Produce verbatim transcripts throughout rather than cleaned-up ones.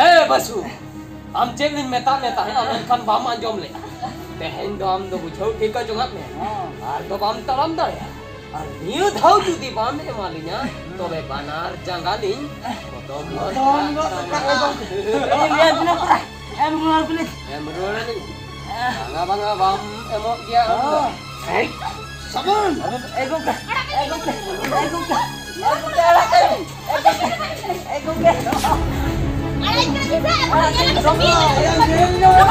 ᱮ ᱵᱟᱹᱥᱩ, ᱟᱢ ᱪᱮᱫ ᱤᱧ ᱢᱮᱛᱟᱫ ᱢᱮ ᱛᱟᱦᱮᱸᱫ, ᱢᱮᱱᱠᱷᱟᱱ ᱵᱟᱢ ᱟᱸᱡᱚᱢ ᱞᱮᱫᱼᱟ᱾ ᱛᱮᱦᱮᱧ ᱫᱚ ᱟᱢ ᱫᱚ ᱵᱩᱡᱷᱟᱹᱣ ᱴᱷᱤᱠᱟ ᱡᱚᱝᱟᱜ ᱢᱮ, ᱟᱨ ᱫᱚ ᱵᱟᱢ ᱛᱟᱲᱟᱢ ᱫᱟᱲᱮᱭᱟᱜᱼᱟ᱾ ᱟᱨ ᱱᱤᱭᱟᱹ ᱫᱷᱟᱣ ᱡᱩᱫᱤ ᱵᱟᱢ ᱮᱢᱟ ᱞᱤᱧᱟ, ᱛᱚᱵᱮ ᱵᱟᱱᱟᱨ ᱡᱟᱸᱜᱟ ᱞᱤᱧ ᱯᱚᱴᱚᱢ ᱜᱚᱫ ᱠᱟᱜ ᱛᱟᱢᱟ᱾ ᱮᱢ ᱨᱩᱣᱟᱹᱲ ᱯᱞᱤᱡ, ᱮᱢ ᱨᱩᱣᱟᱹᱲ ᱟᱹᱞᱤᱧ᱾ ᱵᱟᱝᱟ, ᱵᱟᱝᱟ, ᱵᱟᱢ ᱮᱢᱚᱜ ᱜᱮᱭᱟ ᱟᱢ ᱫᱚ᱾ ᱦᱮᱸ᱾ ᱥᱟᱵᱚᱱ! ᱮ ᱜᱚᱝᱠᱮ, ᱮ ᱜᱚᱝᱠᱮ, ᱮ ᱜᱚᱝᱠᱮ, ᱮ ᱜᱚᱝᱠᱮ, ᱟᱲᱟᱜ ᱠᱟᱹᱧ, ᱮ ᱜᱚᱝᱠᱮ, ᱮ ᱜᱚᱝᱠᱮ᱾ ᱟᱲᱟᱜ ᱠᱟᱹᱧ ᱥᱮ, ᱟᱲᱟᱜ ᱠᱟᱹᱧ ᱥᱮ᱾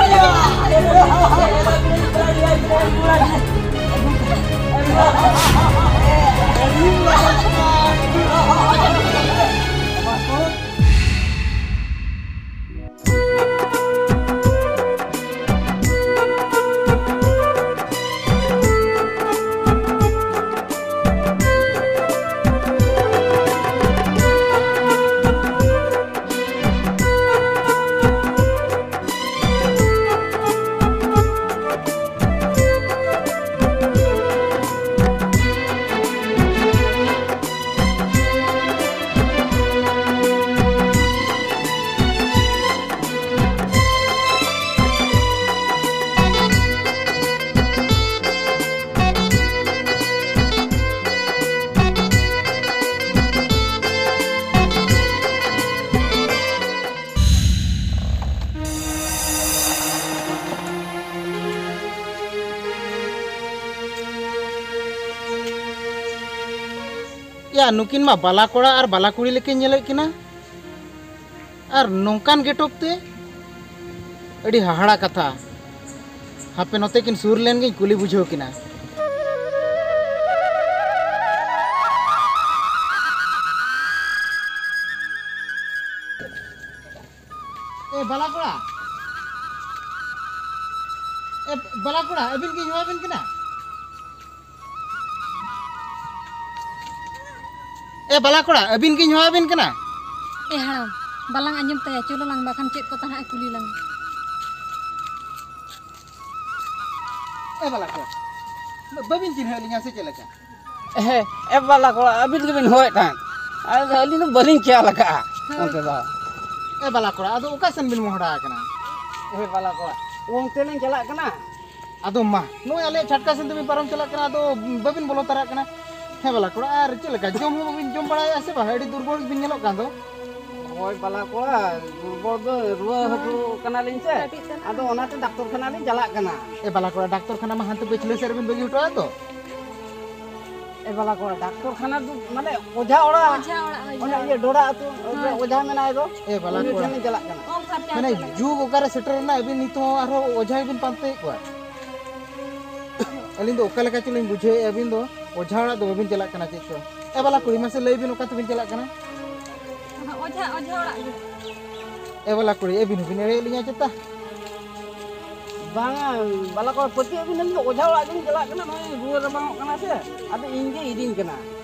ᱭᱟ, ᱱᱩᱠᱤᱱ ᱢᱟ ᱵᱟᱞᱟ ᱠᱚᱲᱟ ᱟᱨ ᱵᱟᱞᱟ ᱠᱩᱲᱤ ᱞᱮᱠᱟᱧ ᱧᱮᱞᱮᱫ ᱠᱤᱱᱟ᱾ ᱟᱨ ᱱᱚᱝᱠᱟᱱ ᱜᱮᱴᱚᱯ ᱛᱮ? ᱟᱹᱰᱤ ᱦᱟᱦᱟᱲᱟ ᱠᱟᱛᱷᱟ᱾ ᱦᱟᱯᱮ ᱱᱚᱛᱮ ᱠᱤᱱ ᱥᱩᱨ ᱞᱮᱱ ᱜᱤᱧ ᱠᱩᱞᱤ ᱵᱩᱡᱷᱟᱹᱣ ᱠᱤᱱᱟ᱾ ᱮ ᱵᱟᱞᱟ ᱠᱚᱲᱟ, ᱮ ᱵᱟᱞᱟ ᱠᱚᱲᱟ, ᱟᱹᱵᱤᱱ ᱜᱤᱧ ᱦᱚᱦᱚ ᱟᱹᱵᱤᱱ ᱠᱟᱱᱟ᱾ ᱮ ᱵᱟᱞᱟ ᱠᱚᱲᱟ, ᱟᱹᱵᱤᱱ ᱜᱤᱧ ᱦᱚᱦᱚ ᱟᱹᱵᱤᱱ ᱠᱟᱱᱟ᱾ ᱮ ᱦᱟᱲᱟᱢ, ᱵᱟᱞᱟᱝ ᱟᱸᱡᱚᱢ ᱛᱟᱭᱟ, ᱪᱚᱞᱚ ᱞᱟᱝ, ᱵᱟᱠᱷᱟᱱ ᱪᱮᱫ ᱠᱚ ᱛᱟᱦᱟᱸᱜ ᱮ ᱠᱩᱞᱤ ᱞᱟᱝᱟ᱾ ᱮ ᱵᱟᱞᱟ ᱠᱚᱲᱟ, ᱵᱟᱹᱵᱤᱱ ᱪᱤᱱᱦᱟᱹᱣ ᱞᱤᱧᱟ ᱥᱮ ᱪᱮᱫ ᱞᱮᱠᱟ? ᱦᱮᱸ, ᱮ ᱵᱟᱞᱟ ᱠᱚᱲᱟ, ᱟᱹᱵᱤᱱ ᱜᱮᱵᱤᱱ ᱦᱚᱦᱚᱭᱮᱫ ᱛᱟᱦᱮᱸᱫ᱾ ᱟᱫᱚ ᱟᱹᱞᱤᱧ ᱫᱚ ᱵᱟᱹᱞᱤᱧ ᱠᱷᱮᱭᱟᱞ ᱟᱠᱟᱫᱼᱟ᱾ ᱚᱱᱛᱮ ᱫᱚ᱾ ᱮ ᱵᱟᱞᱟ ᱠᱚᱲᱟ, ᱟᱫᱚ ᱚᱠᱟ ᱥᱮᱱ ᱵᱤᱱ ᱢᱚᱦᱰᱟ ᱟᱠᱟᱱᱟ? ᱮ ᱵᱟᱞᱟ ᱠᱚᱲᱟ, ᱚᱱᱛᱮ ᱞᱤᱧ ᱪᱟᱞᱟᱜ ᱠᱟᱱᱟ᱾ ᱟᱫᱚ ᱢᱟ, ᱱᱚᱜᱼᱚᱭ ᱟᱞᱮᱭᱟᱜ ᱪᱷᱟᱴᱠᱟ ᱥᱮᱱ ᱛᱮᱵᱤᱱ ᱯᱟᱨᱚᱢ ᱪᱟᱞᱟᱜ ᱠᱟᱱᱟ, ᱟᱫᱚ ᱵᱟᱹᱵᱤᱱ ᱵᱚᱞᱚ ᱛᱟᱨᱟᱜ ᱠᱟᱱᱟ᱾ ᱦᱮᱸ ᱵᱟᱞᱟ ᱠᱚᱲᱟ, ᱟᱨ ᱪᱮᱫ ᱞᱮᱠᱟ, ᱡᱚᱢ ᱦᱚᱸ ᱵᱟᱹᱵᱤᱱ ᱡᱚᱢ ᱵᱟᱲᱟᱭᱮᱫᱼᱟ ᱥᱮ ᱵᱟᱝ? ᱟᱹᱰᱤ ᱫᱩᱨᱵᱚᱞ ᱵᱤᱱ ᱧᱮᱞᱚᱜ ᱠᱟᱱ ᱫᱚ᱾ ᱦᱳᱭ ᱵᱟᱞᱟ ᱠᱚᱲᱟ, ᱫᱩᱨᱵᱚᱞ ᱫᱚ ᱨᱩᱣᱟᱹ ᱦᱟᱹᱥᱩ ᱠᱟᱱᱟᱞᱤᱧ ᱥᱮ, ᱟᱫᱚ ᱚᱱᱟᱛᱮ ᱰᱟᱠᱛᱚᱨ ᱠᱷᱟᱱᱟ ᱞᱤᱧ ᱪᱟᱞᱟᱜ ᱠᱟᱱᱟ᱾ ᱮ ᱵᱟᱞᱟ ᱠᱚᱲᱟ, ᱰᱟᱠᱛᱚᱨ ᱠᱷᱟᱱᱟ ᱢᱟ ᱦᱟᱱᱛᱮ ᱯᱟᱹᱪᱷᱞᱟᱹ ᱥᱮᱫ ᱨᱮᱵᱤᱱ ᱵᱟᱹᱜᱤ ᱦᱚᱴᱚᱣᱟᱜᱼᱟ ᱛᱚ᱾ ᱮ ᱵᱟᱞᱟ ᱠᱚᱲᱟ, ᱰᱟᱠᱛᱚᱨ ᱠᱷᱟᱱᱟ ᱫᱚ ᱢᱟᱱᱮ ᱚᱡᱷᱟ ᱚᱲᱟᱜ, ᱚᱡᱷᱟ ᱚᱲᱟᱜ, ᱚᱡᱷᱟ ᱚᱱᱮ ᱤᱭᱟᱹ ᱚᱲᱟᱜ᱾ ᱰᱚᱰᱟ ᱟᱹᱛᱩ, ᱦᱳᱭ᱾ ᱚᱡᱷᱟ ᱢᱮᱱᱟᱭ ᱫᱚ, ᱮ ᱵᱟᱞᱟ ᱩᱱᱤ ᱠᱚᱲᱟ᱾ ᱴᱷᱮᱱ ᱞᱤᱧ ᱪᱟᱞᱟᱜ ᱠᱟᱱᱟ᱾ ᱚ, ᱯᱷᱟᱨᱪᱟ ᱢᱟᱱᱮ ᱦᱚᱪᱚ ᱞᱟᱹᱜᱤᱫ᱾ ᱡᱩᱜᱽ ᱚᱠᱟᱨᱮ ᱥᱮᱴᱮᱨ ᱮᱱᱟ, ᱟᱹᱵᱤᱱ ᱱᱤᱛ ᱦᱚᱸ ᱟᱨᱦᱚᱸ ᱚᱡᱷᱟ ᱜᱮᱵᱤᱱ ᱯᱟᱱᱛᱮᱭᱮᱫ ᱠᱚᱣᱟ? ᱟᱹᱞᱤᱧ ᱫᱚ ᱚᱠᱟ ᱞᱮᱠᱟ ᱪᱚᱞᱤᱧ ᱵᱩᱡᱷᱟᱹᱣᱮᱫᱼᱟ, ᱟᱹᱵᱤᱱ ᱫᱚ ᱚᱡᱷᱟ ᱚᱲᱟᱜ ᱫᱚ ᱵᱟᱹᱵᱤᱱ ᱪᱟᱞᱟᱜ ᱠᱟᱱᱟ ᱪᱮᱫ ᱪᱚ? ᱮ ᱵᱟᱞᱟ ᱠᱩᱲᱤ, ᱢᱟᱥᱮ ᱞᱟᱹᱭ ᱵᱤᱱ, ᱚᱠᱟ ᱛᱮᱵᱤᱱ ᱪᱟᱞᱟᱜ ᱠᱟᱱᱟ? ᱚᱡᱷᱟ, ᱚᱡᱷᱟ ᱚᱲᱟᱜ ᱜᱮ᱾ ᱮ ᱵᱟᱞᱟ ᱠᱩᱲᱤ, ᱟᱹᱵᱤᱱ ᱦᱚᱸᱵᱤᱱ ᱮᱲᱮᱭᱮᱫ ᱞᱤᱧᱟ ᱪᱮᱛᱟ? ᱵᱟᱝᱟ, ᱵᱟᱞᱟ ᱠᱚ ᱯᱟᱹᱛᱭᱟᱹᱣ ᱵᱤᱱ, ᱟᱹᱞᱤᱧ ᱫᱚ ᱚᱡᱷᱟ ᱚᱲᱟᱜ ᱜᱮᱞᱤᱧ ᱪᱟᱞᱟᱜ ᱠᱟᱱᱟ, ᱱᱚᱜᱼᱚᱭ ᱨᱩᱣᱟᱹ ᱨᱟᱵᱟᱝᱚᱜ ᱠᱟᱱᱟ ᱥᱮ, ᱟᱫᱚ ᱤᱧ ᱜᱮ ᱤᱫᱤᱧ ᱠᱟᱱᱟ᱾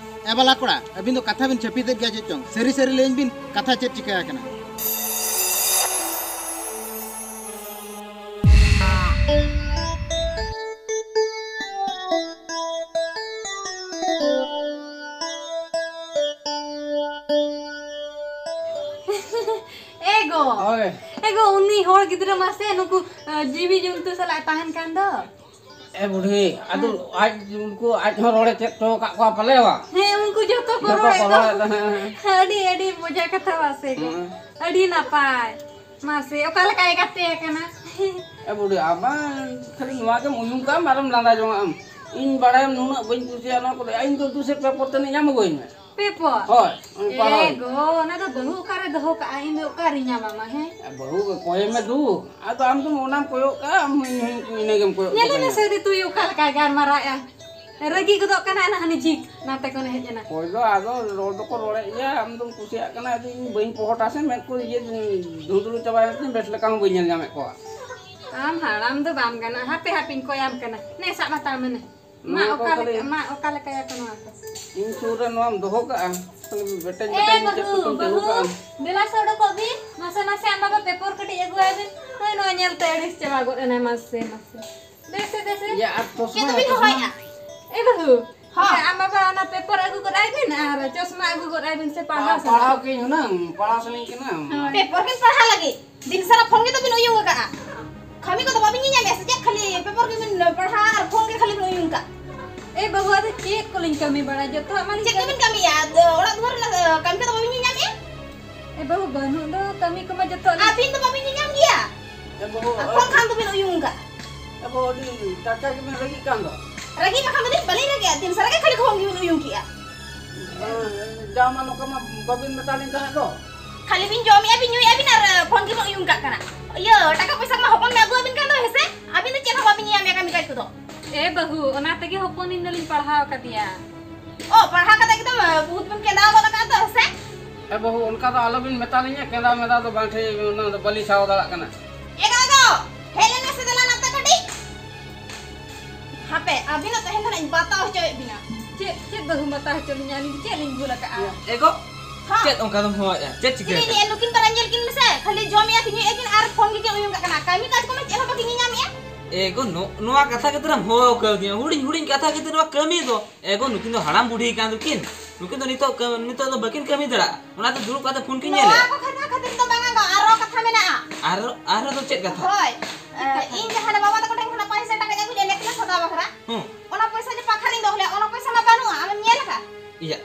ᱮ ᱵᱟᱞᱟ ᱠᱚᱲᱟ, ᱟᱹᱵᱤᱱ ᱫᱚ ᱠᱟᱛᱷᱟ ᱵᱤᱱ ᱪᱷᱟᱹᱯᱤᱛᱮᱫ ᱜᱮᱭᱟ ᱪᱮᱫ ᱪᱚᱝ? ᱥᱟᱹᱨᱤ ᱥᱟᱹᱨᱤ ᱞᱟᱹᱭᱟᱹᱧ ᱵᱤᱱ, ᱠᱟᱛᱷᱟ ᱪᱮᱫ ᱪᱤᱠᱟᱹ ᱟᱠᱟᱱᱟ? ᱮ ᱜᱚ᱾ ᱦᱳᱭ᱾ ᱮ ᱜᱚ, ᱩᱱᱤ ᱦᱚᱲ ᱜᱤᱫᱽᱨᱟᱹ ᱢᱟᱥᱮ ᱱᱩᱠᱩ, ᱟ, ᱡᱤᱣᱤ ᱡᱚᱱᱛᱩ ᱥᱟᱞᱟᱜ ᱮ ᱛᱟᱦᱮᱱ ᱠᱟᱱ ᱫᱚ᱾ ᱮ ᱵᱩᱰᱷᱤ, ᱟᱫᱚ ᱦᱮᱸ᱾ ᱟᱡ ᱩᱱᱠᱩ ᱟᱡ ᱦᱚᱸ ᱨᱚᱲᱮ ᱪᱮᱫ ᱦᱚᱴᱚ ᱟᱠᱟᱫ ᱠᱚᱣᱟ ᱯᱟᱞᱮ ᱵᱟᱝ? ᱦᱮᱸ, ᱩᱱᱠᱩ ᱡᱚᱛᱚ ᱠᱚ ᱡᱚᱛᱚ ᱨᱚᱲᱮᱫ ᱠᱚ ᱫᱚ᱾ ᱨᱚᱲᱮᱫ ᱫᱚ, ᱦᱮᱸ, ᱦᱮᱸ᱾ ᱟᱹᱰᱤ, ᱟᱹᱰᱤ ᱢᱚᱡᱟ ᱠᱟᱛᱷᱟ ᱢᱟᱥᱮ ᱜᱚ᱾ ᱦᱮᱸ᱾ ᱟᱹᱰᱤ ᱱᱟᱯᱟᱭ᱾ ᱢᱟᱥᱮ, ᱚᱠᱟ ᱞᱮᱠᱟᱭ ᱜᱟᱛᱮ ᱟᱠᱟᱱᱟ? ᱮ ᱵᱩᱰᱷᱤ, ᱟᱢ ᱢᱟ ᱠᱷᱟᱹᱞᱤ ᱱᱚᱣᱟ ᱜᱮᱢ ᱩᱭᱩᱝ ᱠᱟᱜᱼᱟᱢ ᱟᱨᱮᱢ ᱞᱟᱸᱫᱟ ᱡᱚᱝᱟᱜ ᱟᱢ᱾ ᱤᱧ ᱵᱟᱲᱟᱭᱟᱢ ᱱᱩᱱᱟᱹᱜ ᱵᱟᱹᱧ ᱠᱩᱥᱤᱭᱟᱜᱼᱟ ᱱᱚᱣᱟ ᱠᱚᱫᱚ᱾ ᱤᱧ ᱫᱚ ᱫᱩ ᱥᱮᱨ ᱯᱮ ᱯᱚᱨ ᱛᱮᱱᱤᱡ ᱧᱟᱢ ᱟᱹᱜᱩᱟᱹᱧ ᱢᱮ᱾ ᱯᱮ ᱯᱚᱨ? ᱦᱳᱭ, ᱩᱱᱤ ᱯᱟᱲᱦᱟᱣ᱾ ᱮ ᱜᱚ, ᱚᱱᱟ ᱫᱚ ᱵᱟᱹᱦᱩ ᱚᱠᱟᱨᱮ ᱫᱚᱦᱚ ᱠᱟᱜᱼᱟ? ᱤᱧ ᱫᱚ ᱚᱠᱟᱨᱮᱧ ᱧᱟᱢᱟ ᱢᱟ, ᱦᱮᱸ? ᱵᱟᱹᱦᱩ ᱜᱮ ᱠᱚᱭ ᱢᱮ ᱫᱩ᱾ ᱟᱫᱚ ᱟᱢ ᱫᱚ ᱚᱱᱟᱢ ᱠᱚᱭᱚᱜ ᱠᱟᱜᱼᱟ, ᱟᱢ ᱦᱚᱸ ᱤᱧ ᱦᱚᱸ ᱤᱱᱟᱹᱜᱮᱢ ᱠᱚᱭᱚᱜ ᱧᱮᱞᱮ ᱠᱟᱫᱤᱧᱟ᱾ ᱢᱮ ᱥᱟᱹᱨᱤ ᱛᱩᱭᱩ ᱚᱠᱟ ᱞᱮᱠᱟᱭ ᱜᱟᱞᱢᱟᱨᱟᱣᱮᱜᱼᱟ᱾ ᱨᱟᱹᱜᱤ ᱜᱚᱫᱚᱜ ᱠᱟᱱᱟ, ᱱᱟᱦᱟᱜ ᱦᱟᱹᱱᱤ ᱡᱷᱤᱠ ᱱᱟᱛᱮ ᱠᱷᱚᱱᱮ ᱦᱮᱡ ᱮᱱᱟ᱾ ᱦᱳᱭ ᱫᱚ, ᱟᱫᱚ ᱨᱚᱲ ᱫᱚᱠᱚ ᱨᱚᱲᱮᱫ ᱜᱮᱭᱟ, ᱟᱢ ᱫᱚᱢ ᱠᱩᱥᱤᱭᱟᱜ ᱠᱟᱱᱟ, ᱟᱫᱚ ᱤᱧ ᱵᱟᱹᱧ ᱯᱚᱦᱚᱴᱟ ᱥᱮ, ᱢᱮᱫ ᱠᱚ ᱤᱭᱟᱹ ᱫᱷᱩᱸᱫᱽᱲᱩ ᱪᱟᱵᱟᱭᱮᱱ ᱛᱤᱧ, ᱵᱮᱥ ᱞᱮᱠᱟ ᱦᱚᱸ ᱵᱟᱹᱧ ᱧᱮᱞ ᱧᱟᱢᱮᱫ ᱠᱚᱣᱟ᱾ ᱟᱢ ᱦᱟᱲᱟᱢ ᱫᱚ ᱵᱟᱢ ᱜᱟᱱᱚᱜᱼᱟ, ᱦᱟᱯᱮ ᱦᱟᱯᱮᱧ ᱠᱚᱭᱟᱢ ᱠᱟᱱᱟ᱾ ᱱᱮ ᱥᱟᱵ ᱦᱟᱛᱟᱲ ᱢᱮ ᱱᱮ᱾ ᱢᱟ ᱱᱚᱣᱟ ᱠᱚ ᱚᱠᱟ ᱠᱷᱟᱹᱞᱤ ᱞᱮᱠᱟ, ᱢᱟ ᱚᱠᱟ ᱞᱮᱠᱟᱭᱟ ᱠᱚ ᱱᱚᱣᱟ ᱠᱚ? ᱤᱧ ᱥᱩᱨ ᱨᱮ ᱱᱚᱣᱟᱢ ᱫᱚᱦᱚ ᱠᱟᱜᱼᱟ, ᱠᱷᱟᱹᱞᱤ ᱵᱮᱴᱮᱧ ᱮ ᱵᱮᱴᱮᱧ ᱪᱮᱫ ᱵᱟᱹᱦᱩ, ᱠᱚᱪᱚᱢ ᱪᱟᱹᱞᱩ ᱵᱟᱹᱦᱩ, ᱠᱟᱜᱼᱟ᱾ ᱫᱮᱞᱟ ᱥᱮ ᱚᱰᱚᱠᱚᱜ ᱵᱤᱱ᱾ ᱢᱟᱥᱮ ᱢᱟᱥᱮ ᱟᱢ ᱵᱟᱵᱟ ᱯᱮᱯᱚᱨ ᱠᱟᱹᱴᱤᱡ ᱟᱹᱜᱩᱣᱟᱭ ᱵᱤᱱ᱾ ᱱᱚᱜᱼᱚᱭ ᱱᱚᱣᱟ ᱧᱮᱞᱛᱮ ᱟᱹᱲᱤᱥ ᱪᱟᱵᱟ ᱜᱚᱫ ᱮᱱᱟᱭ᱾ ᱢᱟᱥᱮ, ᱢᱟᱥᱮ᱾ ᱫᱮᱥᱮ, ᱫᱮᱥᱮ᱾ ᱤᱭᱟᱹ, ᱟᱨ ᱪᱚᱥᱢᱟ, ᱪᱮᱫ ᱫᱚᱵᱤᱱ ᱪᱚᱥᱢᱟ᱾ ᱦᱚᱦᱚᱭᱮᱫᱼᱟ? ᱮ ᱵᱟᱹᱦᱩ, ᱦᱚᱸ᱾ ᱟᱢ ᱵᱟᱵᱟ, ᱚᱱᱟ ᱯᱮᱯᱟᱨ ᱟᱹᱜᱩ ᱜᱚᱫ ᱟᱭ ᱵᱤᱱ ᱟᱨ ᱪᱚᱥᱢᱟ ᱟᱹᱜᱩ ᱜᱚᱫ ᱟᱭ ᱵᱤᱱ ᱥᱮ, ᱯᱟᱲᱦᱟᱣ ᱯᱟᱲᱦᱟᱣ ᱥᱟᱱᱟᱭᱮᱫ ᱠᱤᱱ ᱦᱩᱱᱟᱹᱝ, ᱯᱟᱲᱦᱟᱣ ᱥᱟᱱᱟᱧ ᱠᱟᱱᱟ᱾ ᱦᱳᱭ᱾ ᱯᱮᱯᱟᱨ ᱠᱤᱱ ᱯᱟᱲᱦᱟᱣ ᱞᱟᱹᱜᱤᱫ ᱫᱤᱱ ᱥᱟᱨᱟ ᱯᱷᱳᱱ ᱜᱮᱛᱚ ᱵᱤᱱ ᱩᱭᱩᱝ ᱟᱠᱟᱜᱼᱟ᱾ ᱠᱟᱹᱢᱤ ᱠᱚᱫᱚ ᱵᱟᱵᱤᱱ ᱧᱮᱧᱟᱢᱮᱫᱼᱟ ᱥᱮ ᱪᱮᱫ? ᱠᱷᱟᱹᱞᱤ ᱯᱮᱯᱟᱨ ᱜᱮᱵᱤᱱ ᱯᱟᱲᱦᱟᱣᱟ ᱟᱨ ᱯᱷᱳᱱ ᱜᱮ ᱠᱷᱟᱹᱞᱤ ᱵᱤᱱ ᱩᱭᱩᱝ ᱠᱟᱜ᱾ ᱮ ᱵᱟᱹᱵᱩ, ᱟᱫᱚ ᱪᱮᱫ ᱠᱚᱞᱤᱧ ᱠᱟᱹᱢᱤ ᱵᱟᱲᱟᱭᱟ? ᱡᱚᱛᱚᱣᱟᱜ ᱢᱟᱞᱤᱧ ᱪᱮᱫ ᱠᱟᱹᱢᱤ᱾ ᱠᱚᱵᱤᱱ ᱠᱟᱹᱢᱤᱭᱟ? ᱟᱫᱚ ᱚᱲᱟᱜ ᱫᱩᱣᱟᱹᱨ ᱨᱮᱱᱟᱜ, ᱟᱹ, ᱠᱟᱹᱢᱤ ᱠᱚᱫᱚ ᱵᱟᱵᱤᱱ ᱧᱮᱧᱟᱢᱮᱫᱼᱟ? ᱮ ᱵᱟᱹᱵᱩ, ᱵᱟᱹᱱᱩᱜ ᱫᱚ, ᱠᱟᱹᱢᱤ ᱠᱚᱢᱟ ᱡᱚᱛᱚᱣᱟᱜ ᱞᱤᱧ ᱟᱹᱵᱤᱱ ᱫᱚ ᱵᱟᱵᱤᱱ ᱧᱮᱧᱟᱢ ᱜᱮᱭᱟ? ᱮ ᱵᱟᱹᱵᱩ, ᱟᱨ ᱯᱷᱳᱱ ᱠᱷᱟᱱ ᱫᱚᱵᱤᱱ ᱩᱭᱩᱝ ᱠᱟᱜ᱾ ᱮ ᱵᱟᱹᱵᱩ, ᱟᱹᱰᱤ ᱴᱟᱴᱠᱟ ᱜᱮᱵᱤᱱ ᱨᱟᱹᱜᱤᱜ ᱠᱟᱱ ᱫᱚ᱾ ᱨᱟᱹᱜᱤ ᱵᱟᱠᱷᱟᱱ ᱫᱚᱞᱤᱧ ᱵᱟᱹᱞᱤᱧ ᱨᱟᱹᱜᱤᱜᱼᱟ, ᱫᱤᱱ ᱥᱟᱨᱟ ᱜᱮ ᱠᱷᱟᱹᱞᱤ ᱯᱷᱳᱱ ᱜᱮᱵᱤᱱ ᱩᱭᱩᱝ ᱠᱮᱜᱼᱟ᱾ ᱮ, ᱡᱟᱣ ᱢᱟ ᱱᱚᱝᱠᱟ ᱢᱟ ᱵᱟᱵᱤᱱ ᱢᱮᱛᱟᱞᱤᱧ ᱛᱟᱦᱮᱸᱫ ᱫᱚ᱾ ᱠᱷᱟᱹᱞᱤ ᱵᱤᱱ ᱡᱚᱢᱮᱜᱼᱟ, ᱵᱤᱱ ᱧᱩᱭᱮᱜᱼᱟ ᱵᱤᱱ ᱟᱨ ᱯᱷᱳᱱ ᱜᱮᱵᱤᱱ ᱩᱭᱩᱝ ᱠᱟᱜ ᱠᱟᱱᱟ᱾ ᱤᱭᱟᱹ, ᱴᱟᱠᱟ ᱯᱚᱭᱥᱟ ᱢᱟ ᱦᱚᱯᱚᱱ ᱢᱮ ᱟᱹᱜᱩ ᱟᱹᱵᱤᱱ ᱠᱟᱱ ᱫᱚ, ᱦᱮᱸᱥᱮ? ᱟᱹᱵᱤᱱ ᱫᱚ ᱪᱮᱫ ᱦᱚᱸ ᱵᱟᱵᱤᱱ ᱧᱮᱧᱟᱢᱮᱜᱼᱟ ᱠᱟᱹᱢᱤ ᱠᱟᱡᱽ ᱠᱚᱫᱚ᱾ ᱮ ᱵᱟᱹᱦᱩ, ᱚᱱᱟ ᱛᱮᱜᱮ ᱦᱚᱯᱚᱱ ᱤᱧ ᱫᱚᱞᱤᱧ ᱯᱟᱲᱦᱟᱣ ᱠᱟᱫᱮᱭᱟ᱾ ᱚ, ᱯᱟᱲᱦᱟᱣ ᱠᱟᱛᱮ ᱮᱠᱫᱚᱢ, ᱟᱹ, ᱵᱚᱦᱩᱛ ᱵᱤᱱ ᱠᱮᱸᱫᱟᱣ ᱜᱚᱫ ᱟᱠᱟᱫ ᱫᱚ, ᱦᱮᱸᱥᱮ? ᱮ ᱵᱟᱹᱦᱩ, ᱚᱱᱠᱟ ᱫᱚ ᱟᱞᱚᱵᱤᱱ ᱢᱮᱛᱟᱞᱤᱧᱟ, ᱠᱮᱸᱫᱟᱣ ᱢᱮᱸᱫᱟᱣ ᱫᱚ ᱵᱟᱝ ᱴᱷᱤᱠ, ᱚᱱᱟ ᱫᱚ ᱵᱟᱹᱞᱤᱧ ᱥᱟᱦᱟᱣ ᱫᱟᱲᱮᱭᱟᱜ ᱠᱟᱱᱟ᱾ ᱮ ᱜᱚ, ᱮ ᱜᱚ, ᱦᱮᱡ ᱞᱮᱱ ᱢᱮᱥᱮ ᱫᱮᱞᱟ ᱱᱚᱛᱮ ᱠᱟᱹᱴᱤᱡ᱾ ᱦᱟᱯᱮ, ᱟᱹᱵᱤᱱᱟᱜ ᱛᱮᱦᱮᱧ ᱫᱚ ᱱᱟᱜ ᱤᱧ ᱵᱟᱛᱟᱣ ᱦᱚᱪᱚᱭᱮᱫ ᱵᱤᱱᱟ᱾ ᱪᱮᱫ, ᱪᱮᱫ ᱵᱟᱹᱦᱩ ᱵᱟᱛᱟᱣ ᱦᱚᱪᱚ ᱞᱤᱧᱟ? ᱟᱹᱞᱤᱧ ᱫᱚ ᱪᱮᱫ ᱞᱤᱧ ᱵᱷᱩᱞ ᱟᱠᱟᱜᱼᱟ? ᱮ ᱜᱚ, ᱦᱚᱸ᱾ ᱪᱮᱫ ᱚᱱᱠᱟ ᱫᱚᱢ ᱦᱚᱦᱚᱭᱮᱫᱼᱟ? ᱪᱮᱫ ᱪᱤᱠᱟᱹ ᱪᱤᱞᱤ ᱟᱠᱟᱱᱟ? ᱱᱤᱭᱟᱹ ᱱᱩᱠᱤᱱ ᱛᱟᱨᱟ ᱧᱮᱞ ᱠᱤᱱ ᱢᱮᱥᱮ, ᱠᱷᱟᱹᱞᱤ ᱡᱚᱢᱮᱜᱼᱟ ᱠᱤᱱ, ᱧᱩᱭᱮᱜᱼᱟ ᱠᱤᱱ ᱟᱨ ᱯᱷᱳᱱ ᱜᱮᱠᱤᱱ ᱩᱭᱩᱝ ᱠᱟᱜ ᱠᱟᱱᱟ᱾ ᱠᱟᱹᱢᱤ ᱠᱟᱡᱽ ᱠᱚᱢᱟ ᱪᱮᱫ ᱦᱚᱸ ᱵᱟᱹᱠᱤᱱ ᱧᱮᱧᱟᱢᱮᱜᱼᱟ᱾ ᱮ ᱜᱚ, ᱱᱚ-, ᱱᱚᱣᱟ ᱠᱟᱛᱷᱟ ᱜᱮ ᱛᱚᱨᱟᱢ ᱦᱚᱦᱚ ᱠᱟᱣᱫᱤᱧᱟ᱾ ᱦᱩᱰᱤᱧ ᱦᱩᱰᱤᱧ ᱠᱟᱛᱷᱟ ᱜᱮᱛᱚ ᱱᱚᱣᱟ ᱠᱟᱹᱢᱤ ᱫᱚ᱾ ᱮ ᱜᱚ, ᱱᱩᱠᱤᱱ ᱫᱚ ᱦᱟᱲᱟᱢ ᱵᱩᱰᱷᱤ ᱠᱟᱱ ᱫᱚᱠᱤᱱ᱾ ᱱᱩᱠᱤᱱ ᱫᱚ ᱱᱤᱛᱚᱜ ᱠᱟᱹ-, ᱱᱤᱛᱚᱜ ᱫᱚ ᱵᱟᱹᱠᱤᱱ ᱠᱟᱹᱢᱤ ᱫᱟᱲᱮᱭᱟᱜᱼᱟ᱾ ᱚᱱᱟᱛᱮ ᱫᱩᱲᱩᱵ ᱠᱟᱛᱮ ᱯᱷᱳᱱ ᱠᱤᱱ ᱧᱮᱞᱮᱜᱼᱟ᱾ ᱱᱚᱣᱟ ᱠᱚ ᱠᱟᱛᱷᱟ ᱠᱷᱟᱹᱛᱤᱨ ᱫᱚ ᱵᱟᱝᱟ ᱜᱚ, ᱟᱨᱚ ᱠᱟᱛᱷᱟ ᱢᱮᱱᱟᱜᱼᱟ᱾ ᱟᱨ, ᱟᱨᱦᱚᱸ ᱫᱚ ᱪᱮᱫ ᱠᱟᱛᱷᱟ? ᱦᱳᱭ, ᱮ, ᱤᱧ ᱡᱟᱦᱟᱸ ᱨᱮ ᱵᱟᱵᱟ ᱛᱟᱠᱚ ᱴᱷᱮᱱ ᱠᱷᱚᱱᱟᱜ ᱯᱚᱭᱥᱟ ᱴᱟᱠᱟᱧ ᱟᱹᱜᱩ ᱞᱮᱫ ᱱᱮᱠᱞᱮᱥ ᱦᱟᱛᱟᱣ ᱵᱟᱠᱷᱨᱟ, ᱦᱩᱸ᱾ ᱚᱱᱟ ᱯᱚᱭᱥᱟ ᱡᱮ ᱯᱟᱠᱷᱟᱨᱤᱧ ᱫᱚᱦᱚ ᱞᱮᱫ, ᱚᱱᱟ ᱯᱚᱭᱥᱟ ᱢᱟ ᱵᱟᱹᱱᱩᱜᱼᱟ, ᱟᱢᱮᱢ ᱧᱮᱞ ᱟᱠᱟᱫ? ᱤᱭᱟᱹ,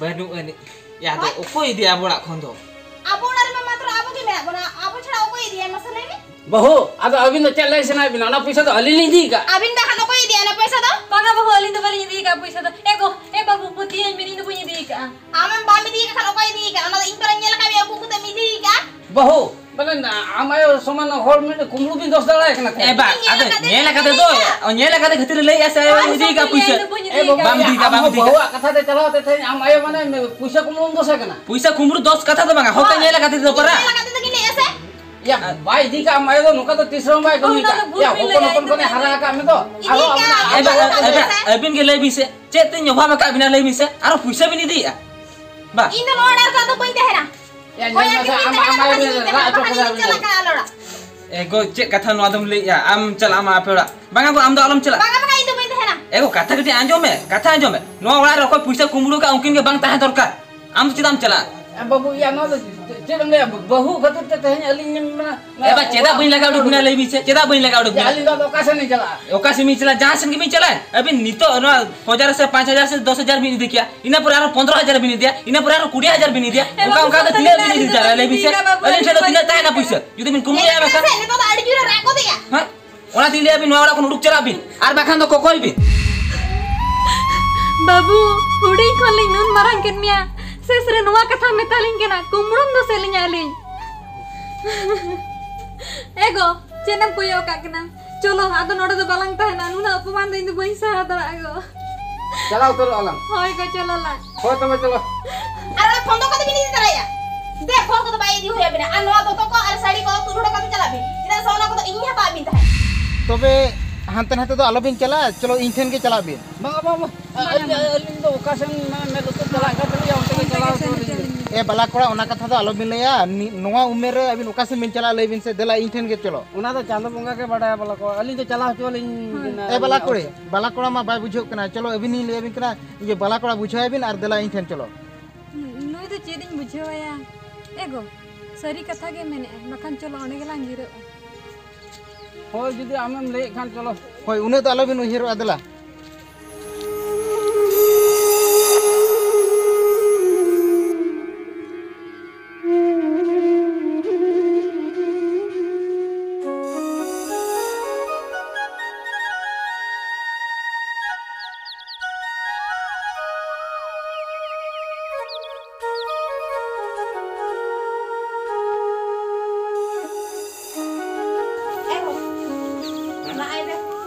ᱵᱟᱹᱱᱩᱜ ᱟᱹᱱᱤᱡ᱾ ᱭᱟ, ᱟᱫᱚ ᱦᱳᱭ᱾ ᱚᱠᱚᱭ ᱤᱫᱤᱭᱟ ᱟᱵᱚ ᱚᱲᱟᱜ ᱠᱷᱚᱱ ᱫᱚ? ᱟᱵᱚ ᱚᱲᱟᱜ ᱨᱮᱢᱟ ᱢᱟᱛᱨᱚ ᱟᱵᱚ ᱜᱮ ᱢᱮᱱᱟᱜ ᱵᱚᱱᱟ, ᱟᱵᱚ ᱪᱷᱟᱲᱟ ᱚᱠᱚᱭ ᱤᱫᱤᱭᱟ, ᱢᱟᱥᱮ ᱞᱟᱹᱭ ᱢᱮ? ᱵᱟᱹᱦᱩ, ᱟᱫᱚ ᱟᱹᱵᱤᱱ ᱫᱚ ᱪᱮᱫ ᱞᱟᱹᱭ ᱥᱟᱱᱟᱭᱮᱫ ᱵᱤᱱᱟ? ᱚᱱᱟ ᱯᱚᱭᱥᱟ ᱫᱚ ᱟᱹᱞᱤᱧ ᱞᱤᱧ ᱤᱫᱤ ᱟᱠᱟᱫ᱾ ᱟᱹᱵᱤᱱ ᱫᱚ ᱦᱟᱸᱜ ᱚᱠᱚᱭ ᱤᱫᱤᱭᱟ ᱚᱱᱟ ᱯᱚᱭᱥᱟ ᱫᱚ? ᱵᱟᱝᱟ ᱵᱟᱹᱦᱩ, ᱟᱹᱞᱤᱧ ᱫᱚ ᱵᱟᱹᱞᱤᱧ ᱤᱫᱤ ᱟᱠᱟᱫ ᱯᱚᱭᱥᱟ ᱫᱚ᱾ ᱮ ᱜᱚ, ᱮ ᱵᱟᱹᱵᱩ, ᱯᱟᱹᱛᱭᱟᱹᱣᱟᱹᱧ ᱵᱤᱱ, ᱤᱧ ᱫᱚ ᱵᱟᱹᱧ ᱤᱫᱤ ᱟᱠᱟᱫᱼᱟ᱾ ᱟᱢᱮᱢ ᱵᱟᱢ ᱤᱫᱤ ᱟᱠᱟᱫ ᱠᱷᱟᱱ ᱚᱠᱚᱭ ᱤᱫᱤ ᱟᱠᱟᱫᱼᱟ? ᱚᱱᱟ ᱫᱚ ᱤᱧ ᱯᱟᱨᱟᱧ ᱧᱮᱞ ᱟᱠᱟᱫ ᱢᱮᱭᱟ, ᱩᱠᱩ ᱩᱠᱩ ᱛᱮᱢ ᱤᱫᱤ ᱟᱠᱟᱫᱼᱟ᱾ ᱵᱟᱹᱦᱩ, ᱵᱟᱞᱮ ᱟᱢ ᱟᱭᱳ ᱥᱚᱢᱟᱱ ᱦᱚᱲ ᱢᱤᱫᱴᱮᱱ ᱠᱩᱢᱵᱽᱲᱩ ᱵᱤᱱ ᱫᱚᱥ ᱫᱟᱲᱮᱭᱟᱭ ᱠᱟᱱᱟ ᱛᱟᱦᱮᱸᱫ᱾ ᱮ ᱵᱟ, ᱤᱧ ᱧᱮᱞ ᱟᱫᱚ ᱟᱠᱟᱫ ᱧᱮᱞ ᱛᱮ ᱟᱠᱟᱫ ᱤᱧ ᱫᱚ, ᱞᱟᱹᱭᱮᱫᱼᱟ᱾ ᱚ, ᱧᱮᱞ ᱟᱠᱟᱫ ᱛᱮ ᱠᱷᱟᱹᱛᱤᱨ ᱞᱟᱹᱭᱮᱫᱼᱟ ᱥᱮ ᱟᱭᱳ ᱟᱨ ᱤᱫᱤ ᱟᱠᱟᱫ ᱥᱚᱢᱟᱱ ᱯᱩᱭᱥᱟᱹ? ᱤᱧ ᱫᱚ ᱵᱟᱹᱧ ᱮ ᱤᱫᱤ ᱵᱟᱵᱟ, ᱟᱠᱟᱫᱼᱟ᱾ ᱵᱟᱢ ᱤᱫᱤ ᱟᱠᱟᱫᱼᱟ, ᱟᱢ ᱵᱟᱢ ᱦᱚᱸ ᱤᱫᱤ ᱟᱠᱟᱫᱼᱟ᱾ ᱵᱟᱹᱦᱩᱣᱟᱜ ᱠᱟᱛᱷᱟ ᱛᱮ ᱪᱟᱞᱟᱣ ᱠᱟᱛᱮ ᱛᱮᱦᱮᱧ ᱟᱢ ᱟᱭᱳ ᱢᱟᱱᱮ ᱯᱩᱭᱥᱟᱹ ᱠᱩᱢᱵᱽᱲᱩᱢ ᱫᱚᱥᱮ ᱠᱟᱱᱟ? ᱯᱩᱭᱥᱟᱹ ᱠᱩᱢᱵᱽᱲᱩ ᱫᱚᱥ ᱠᱟᱛᱷᱟ ᱫᱚ ᱵᱟᱝᱟ, ᱦᱚᱸ ᱠᱚ ᱦᱳᱭ᱾ ᱧᱮᱞ ᱟᱠᱟᱫ ᱛᱮ ᱫᱚ ᱯᱟᱨᱟ᱾ ᱤᱧ ᱧᱮᱞ ᱟᱠᱟᱫ ᱛᱮ ᱫᱚ ᱠᱤᱱ ᱞᱟᱹᱭᱮᱫᱼᱟ ᱥᱮ? ᱭᱟ, ᱟᱨ ᱵᱟᱭ ᱤᱫᱤ ᱠᱟᱜ ᱟᱢ ᱟᱭᱳ ᱫᱚ ᱱᱚᱝᱠᱟ ᱫᱚ ᱛᱤᱥ ᱨᱮᱦᱚᱸ ᱵᱟᱭ ᱠᱟᱹᱢᱤ ᱚᱱᱟ ᱫᱚ ᱠᱟᱜ᱾ ᱵᱷᱩᱞ ᱭᱟ, ᱵᱤᱱ ᱦᱚᱯᱚᱱ ᱞᱟᱹᱭᱟ, ᱦᱚᱯᱚᱱ ᱤᱧ ᱫᱚ ᱠᱷᱚᱱᱮ ᱵᱟᱹᱧ ᱦᱟᱨᱟ ᱤᱫᱤ ᱟᱠᱟᱫ ᱢᱮ ᱫᱚ᱾ ᱤᱫᱤ ᱟᱨ ᱠᱟᱜ ᱚᱱᱟ ᱟᱢ ᱟᱵᱚ ᱫᱚ ᱚᱲᱟᱜ ᱟᱵᱚ ᱨᱮ ᱫᱚ ᱥᱮ? ᱟᱹᱵᱤᱱ ᱜᱮ ᱞᱟᱹᱭ ᱵᱤᱱ ᱥᱮ, ᱪᱮᱫ ᱛᱮᱧ ᱚᱵᱷᱟᱵ ᱟᱠᱟᱫ ᱵᱤᱱᱟ ᱞᱟᱹᱭ ᱵᱤᱱ ᱥᱮ? ᱟᱨᱚ ᱯᱩᱭᱥᱟᱹ ᱵᱤᱱ ᱤᱫᱤᱭᱮᱫᱼᱟ? ᱵᱟ᱾ ᱤᱧ ᱫᱚ ᱱᱚᱣᱟ ᱚᱲᱟᱜ ᱨᱮᱫᱚ ᱵᱟᱹᱧ ᱛᱟᱦᱮᱱᱟ᱾ ᱭᱟ, ᱧᱮᱞ ᱚᱠᱚᱭᱟᱜ ᱢᱮᱥᱮ, ᱜᱮ ᱵᱟᱹᱧ ᱟᱢ, ᱛᱟᱦᱮᱱᱟ, ᱟᱢ ᱟᱭᱳ ᱵᱟᱠᱷᱟᱱ ᱵᱤᱱ ᱤᱧ ᱨᱟᱜ ᱪᱟᱞᱟᱜᱼᱟ, ᱦᱚᱪᱚ ᱵᱟᱠᱷᱟᱱ ᱠᱮᱫᱟ ᱤᱧ ᱵᱤᱱ᱾ ᱪᱟᱞᱟᱜ ᱠᱟᱱᱟ ᱟᱞᱮ ᱚᱲᱟᱜ᱾ ᱮ ᱜᱚ, ᱪᱮᱫ ᱠᱟᱛᱷᱟ ᱱᱚᱣᱟ ᱫᱚᱢ ᱞᱟᱹᱭᱮᱫᱼᱟ? ᱟᱢ ᱪᱟᱞᱟᱜ ᱟᱢ ᱟᱯᱮ ᱚᱲᱟᱜ᱾ ᱵᱟᱝᱟ, ᱵᱟᱝᱟ, ᱵᱟᱝᱟ, ᱤᱧ ᱫᱚ ᱵᱟᱹᱧ ᱛᱟᱦᱮᱱᱟ᱾ ᱮ ᱜᱚ, ᱠᱟᱛᱷᱟ ᱠᱟᱹᱴᱤᱡ ᱟᱸᱡᱚᱢ ᱢᱮ, ᱠᱟᱛᱷᱟ ᱟᱸᱡᱚᱢ ᱢᱮ᱾ ᱱᱚᱣᱟ ᱚᱲᱟᱜ ᱨᱮ ᱚᱠᱚᱭ ᱯᱩᱭᱥᱟᱹ ᱠᱩᱢᱵᱽᱲᱩ ᱠᱟᱜ, ᱩᱱᱠᱤᱱ ᱜᱮ ᱵᱟᱝ ᱛᱟᱦᱮᱸ ᱫᱚᱨᱠᱟᱨ᱾ ᱟᱢ ᱫᱚ ᱪᱮᱫᱟᱜ ᱮᱢ ᱪᱟᱞᱟᱜᱼᱟ? ᱮ ᱵᱟᱹᱵᱩ, ᱤᱭᱟᱹ, ᱱᱚᱣᱟ ᱫᱚ ᱪᱮᱫ ᱮᱢ ᱞᱟᱹᱭᱟ? ᱵᱟᱹᱦᱩ ᱠᱷᱟᱹᱛᱤᱨ ᱛᱮ ᱛᱮᱦᱮᱧ ᱟᱹᱞᱤᱧ ᱢᱮᱱᱟ, ᱮ ᱵᱟ, ᱪᱮᱫᱟᱜ ᱵᱟᱹᱧ ᱞᱟᱜᱟ ᱩᱰᱩᱠ ᱵᱤᱱᱟ, ᱞᱟᱹᱭ ᱵᱤᱱ ᱥᱮ? ᱪᱮᱫᱟᱜ ᱵᱟᱹᱧ ᱞᱟᱜᱟ ᱩᱰᱩᱠ ᱵᱤᱱᱟ? ᱟᱹᱞᱤᱧ ᱫᱚ ᱟᱫᱚ ᱚᱠᱟ ᱥᱮᱫ ᱞᱤᱧ ᱪᱟᱞᱟᱜᱼᱟ? ᱚᱠᱟ ᱥᱮᱫ ᱵᱤᱱ ᱪᱟᱞᱟᱜᱼᱟ? ᱡᱟᱦᱟᱸ ᱥᱮᱫ ᱜᱮᱵᱤᱱ ᱪᱟᱞᱟᱜᱼᱟ, ᱟᱹᱵᱤᱱ ᱱᱤᱛᱚᱜ ᱱᱚᱣᱟ ᱦᱟᱡᱟᱨ ᱥᱮ ᱯᱟᱸᱪ ᱦᱟᱡᱟᱨ ᱥᱮ ᱫᱚᱥ ᱦᱟᱡᱟᱨ ᱵᱤᱱ ᱤᱫᱤ ᱠᱮᱭᱟ, ᱤᱱᱟᱹ ᱯᱚᱨᱮ ᱟᱨᱦᱚᱸ ᱯᱚᱱᱫᱽᱨᱚ ᱦᱟᱡᱟᱨ ᱵᱤᱱ ᱤᱫᱤᱭᱟ, ᱤᱱᱟᱹ ᱯᱚᱨᱮ ᱟᱨᱦᱚᱸ ᱠᱩᱲᱤ ᱦᱟᱡᱟᱨ ᱵᱤᱱ ᱤᱫᱤᱭᱟ᱾ ᱚᱱᱠᱟ ᱚᱱᱠᱟ ᱛᱮ ᱛᱤᱱᱟᱹᱜ ᱵᱤᱱ ᱤᱫᱤ ᱫᱟᱲᱮᱭᱟᱜᱼᱟ, ᱞᱟᱹᱭ ᱵᱤᱱ ᱥᱮ? ᱟᱹᱞᱤᱧ ᱴᱷᱮᱱ ᱫᱚ ᱛᱤᱱᱟᱹᱜ ᱛᱟᱦᱮᱱᱟ ᱯᱩᱭᱥᱟᱹ, ᱡᱩᱫᱤ ᱵᱤᱱ ᱠᱩᱢᱵᱽᱲᱩᱭᱟ ᱢᱮᱱᱠᱷᱟᱱ? ᱱᱤᱛᱚᱜ ᱫᱚ ᱟᱹᱰᱤ ᱡᱳᱨᱮ ᱨᱟᱜ ᱜᱚᱫᱮᱜᱼᱟ᱾ ᱦᱮᱸ? ᱚᱱᱟᱛᱤᱧ ᱞᱟᱹᱭᱟ ᱵᱤᱱ, ᱱᱚᱣᱟ ᱚᱲᱟᱜ ᱠᱷᱚᱱ ᱩᱰᱩᱠ ᱪᱟᱞᱟᱜ ᱵᱤᱱ, ᱟᱨ ᱵᱟᱠᱷᱟᱱ ᱫᱚ ᱠᱚᱠᱚᱭ ᱵᱤᱱ᱾ ᱵᱟᱹᱵᱩ, ᱦᱩᱰᱤᱧ ᱠᱷᱚᱱ ᱞᱤᱧ ᱱᱩᱱ ᱢᱟᱨᱟᱝ ᱠᱮᱫ ᱢᱮᱭᱟ, ᱥᱮᱥ ᱨᱮ ᱱᱚᱣᱟ ᱠᱟᱛᱷᱟ ᱢᱮᱛᱟᱞᱤᱧ ᱠᱟᱱᱟ, ᱠᱩᱢᱵᱽᱲᱩᱢ ᱫᱚᱥᱮ ᱞᱤᱧᱟ ᱟᱹᱞᱤᱧ? ᱮ ᱜᱚ, ᱪᱮᱫ ᱮᱢ ᱠᱚᱭᱚᱜ ᱟᱠᱟᱫ ᱠᱟᱱᱟ? ᱪᱚᱞᱚ, ᱟᱫᱚ ᱱᱚᱰᱮ ᱫᱚ ᱵᱟᱞᱟᱝ ᱛᱟᱦᱮᱱᱟ, ᱱᱩᱱᱟᱹᱜ ᱚᱯᱚᱢᱟᱱ ᱫᱚ ᱤᱧ ᱫᱚ ᱵᱟᱹᱧ ᱥᱟᱦᱟᱣ ᱫᱟᱲᱮᱭᱟᱜᱼᱟ ᱜᱚ᱾ ᱪᱟᱞᱟᱣ ᱩᱛᱟᱹᱨᱚᱜ ᱟᱞᱟᱝ᱾ ᱦᱳᱭ ᱜᱚ, ᱪᱚᱞᱚ ᱞᱟᱝ᱾ ᱦᱳᱭ, ᱛᱚᱵᱮ ᱪᱚᱞᱚ᱾ ᱟᱨ ᱚᱱᱟ ᱯᱷᱳᱱ ᱫᱚ ᱚᱠᱟ ᱛᱮᱵᱤᱱ ᱤᱫᱤ ᱛᱚᱨᱟᱭᱟ? ᱫᱮ, ᱯᱷᱳᱱ ᱠᱚᱫᱚ ᱵᱟᱭ ᱤᱫᱤ ᱦᱩᱭ ᱟᱵᱤᱱᱟ᱾ ᱟᱨ ᱱᱚᱣᱟ ᱫᱚᱛᱚ ᱠᱚ ᱟᱨ ᱥᱟᱹᱲᱤ ᱠᱚ ᱛᱩᱫ ᱦᱚᱴᱚ ᱠᱟᱛᱮ ᱪᱟᱞᱟᱜ ᱵᱤᱱ᱾ ᱪᱮᱫᱟᱜ ᱥᱮ ᱚᱱᱟ ᱠᱚᱫᱚ ᱤᱧ ᱦᱟᱛᱟᱣ ᱟᱹᱵᱤᱱ ᱛᱟᱦᱮᱸᱫ᱾ ᱛᱚᱵᱮ ᱦᱟᱱᱛᱮ ᱱᱟᱛᱮ ᱫᱚ ᱟᱞᱚᱵᱤᱱ ᱪᱟᱞᱟᱜᱼᱟ, ᱪᱚᱞᱚ ᱤᱧ ᱴᱷᱮᱱ ᱜᱮ ᱪᱟᱞᱟᱜ ᱵᱤᱱ᱾ ᱵᱟᱝᱟ, ᱵᱟᱝᱟ, ᱵᱟᱝᱟ᱾ ᱟᱹᱞᱤᱧ, ᱟᱹᱞᱤᱧ ᱫᱚ ᱚᱠᱟ ᱥᱮᱱ ᱢᱟᱱᱮ ᱢᱮᱫ ᱞᱩᱛᱩᱨ ᱪᱟᱞᱟᱜ ᱠᱟᱱ ᱛᱟᱹᱞᱤᱧᱟ, ᱚᱱᱛᱮ ᱜᱮ ᱪᱟᱞᱟᱣ ᱦᱚᱪᱚ ᱟᱹᱞᱤᱧ ᱵᱤᱱ᱾ ᱮ ᱵᱟᱞᱟ ᱠᱚᱲᱟ, ᱚᱱᱟ ᱠᱟᱛᱷᱟ ᱫᱚ ᱟᱞᱚᱵᱤᱱ ᱞᱟᱹᱭᱟ᱾ ᱱᱤ-, ᱱᱚᱣᱟ ᱩᱢᱮᱨ ᱨᱮ ᱟᱹᱵᱤᱱ ᱚᱠᱟ ᱥᱮᱱ ᱵᱤᱱ ᱪᱟᱞᱟᱜᱼᱟ, ᱞᱟᱹᱭ ᱵᱤᱱ ᱥᱮ? ᱫᱮᱞᱟ, ᱤᱧ ᱴᱷᱮᱱ ᱜᱮ ᱪᱚᱞᱚ᱾ ᱚᱱᱟ ᱫᱚ ᱪᱟᱸᱫᱚ ᱵᱚᱸᱜᱟ ᱜᱮ ᱵᱟᱰᱟᱭᱟ ᱵᱟᱞᱟ ᱠᱚᱲᱟ᱾ ᱟᱹᱞᱤᱧ ᱫᱚ ᱪᱟᱞᱟᱣ ᱦᱚᱪᱚ ᱟᱹᱞᱤᱧ ᱵᱤᱱ᱾ ᱮ ᱵᱟᱞᱟ ᱠᱩᱲᱤ, ᱵᱟᱞᱟ ᱠᱚᱲᱟ ᱢᱟ ᱵᱟᱭ ᱵᱩᱡᱷᱟᱹᱣ ᱠᱟᱱᱟ᱾ ᱪᱚᱞᱚ, ᱟᱹᱵᱤᱱ ᱞᱤᱧ ᱞᱟᱹᱭ ᱟᱹᱵᱤᱱ ᱠᱟᱱᱟ, ᱤᱭᱟᱹ, ᱵᱟᱞᱟ ᱠᱚᱲᱟ ᱵᱩᱡᱷᱟᱹᱣ ᱟᱹᱵᱤᱱ ᱟᱨ ᱫᱮᱞᱟ ᱤᱧ ᱴᱷᱮᱱ ᱪᱚᱞᱚ᱾ ᱱᱩᱭ ᱫᱚ ᱪᱮᱫ ᱤᱧ ᱵᱩᱡᱷᱟᱹᱣᱟᱭᱟ? ᱮ ᱜᱚ, ᱥᱟᱹᱨᱤ ᱠᱟᱛᱷᱟ ᱜᱮ ᱢᱮᱱᱮᱫᱼᱟᱭ, ᱵᱟᱠᱷᱟᱱ ᱪᱚᱞᱚ ᱚᱸᱰᱮ ᱜᱮᱞᱟᱝ ᱡᱤᱨᱟᱹᱜᱼᱟ᱾ ᱦᱳᱭ, ᱡᱩᱫᱤ ᱟᱢᱮᱢ ᱞᱟᱹᱭᱮᱫ ᱠᱷᱟᱱ ᱪᱚᱞᱚ᱾ ᱦᱳᱭ, ᱩᱱᱟᱹᱜ ᱫᱚ ᱟᱞᱚᱵᱤᱱ ᱩᱭᱦᱟᱹᱨᱚᱜᱼᱟ, ᱫᱮᱞᱟ᱾ ᱮ ᱦᱳ᱾ ᱦᱮᱸ? ᱞᱟᱦᱟᱭ ᱢᱮ᱾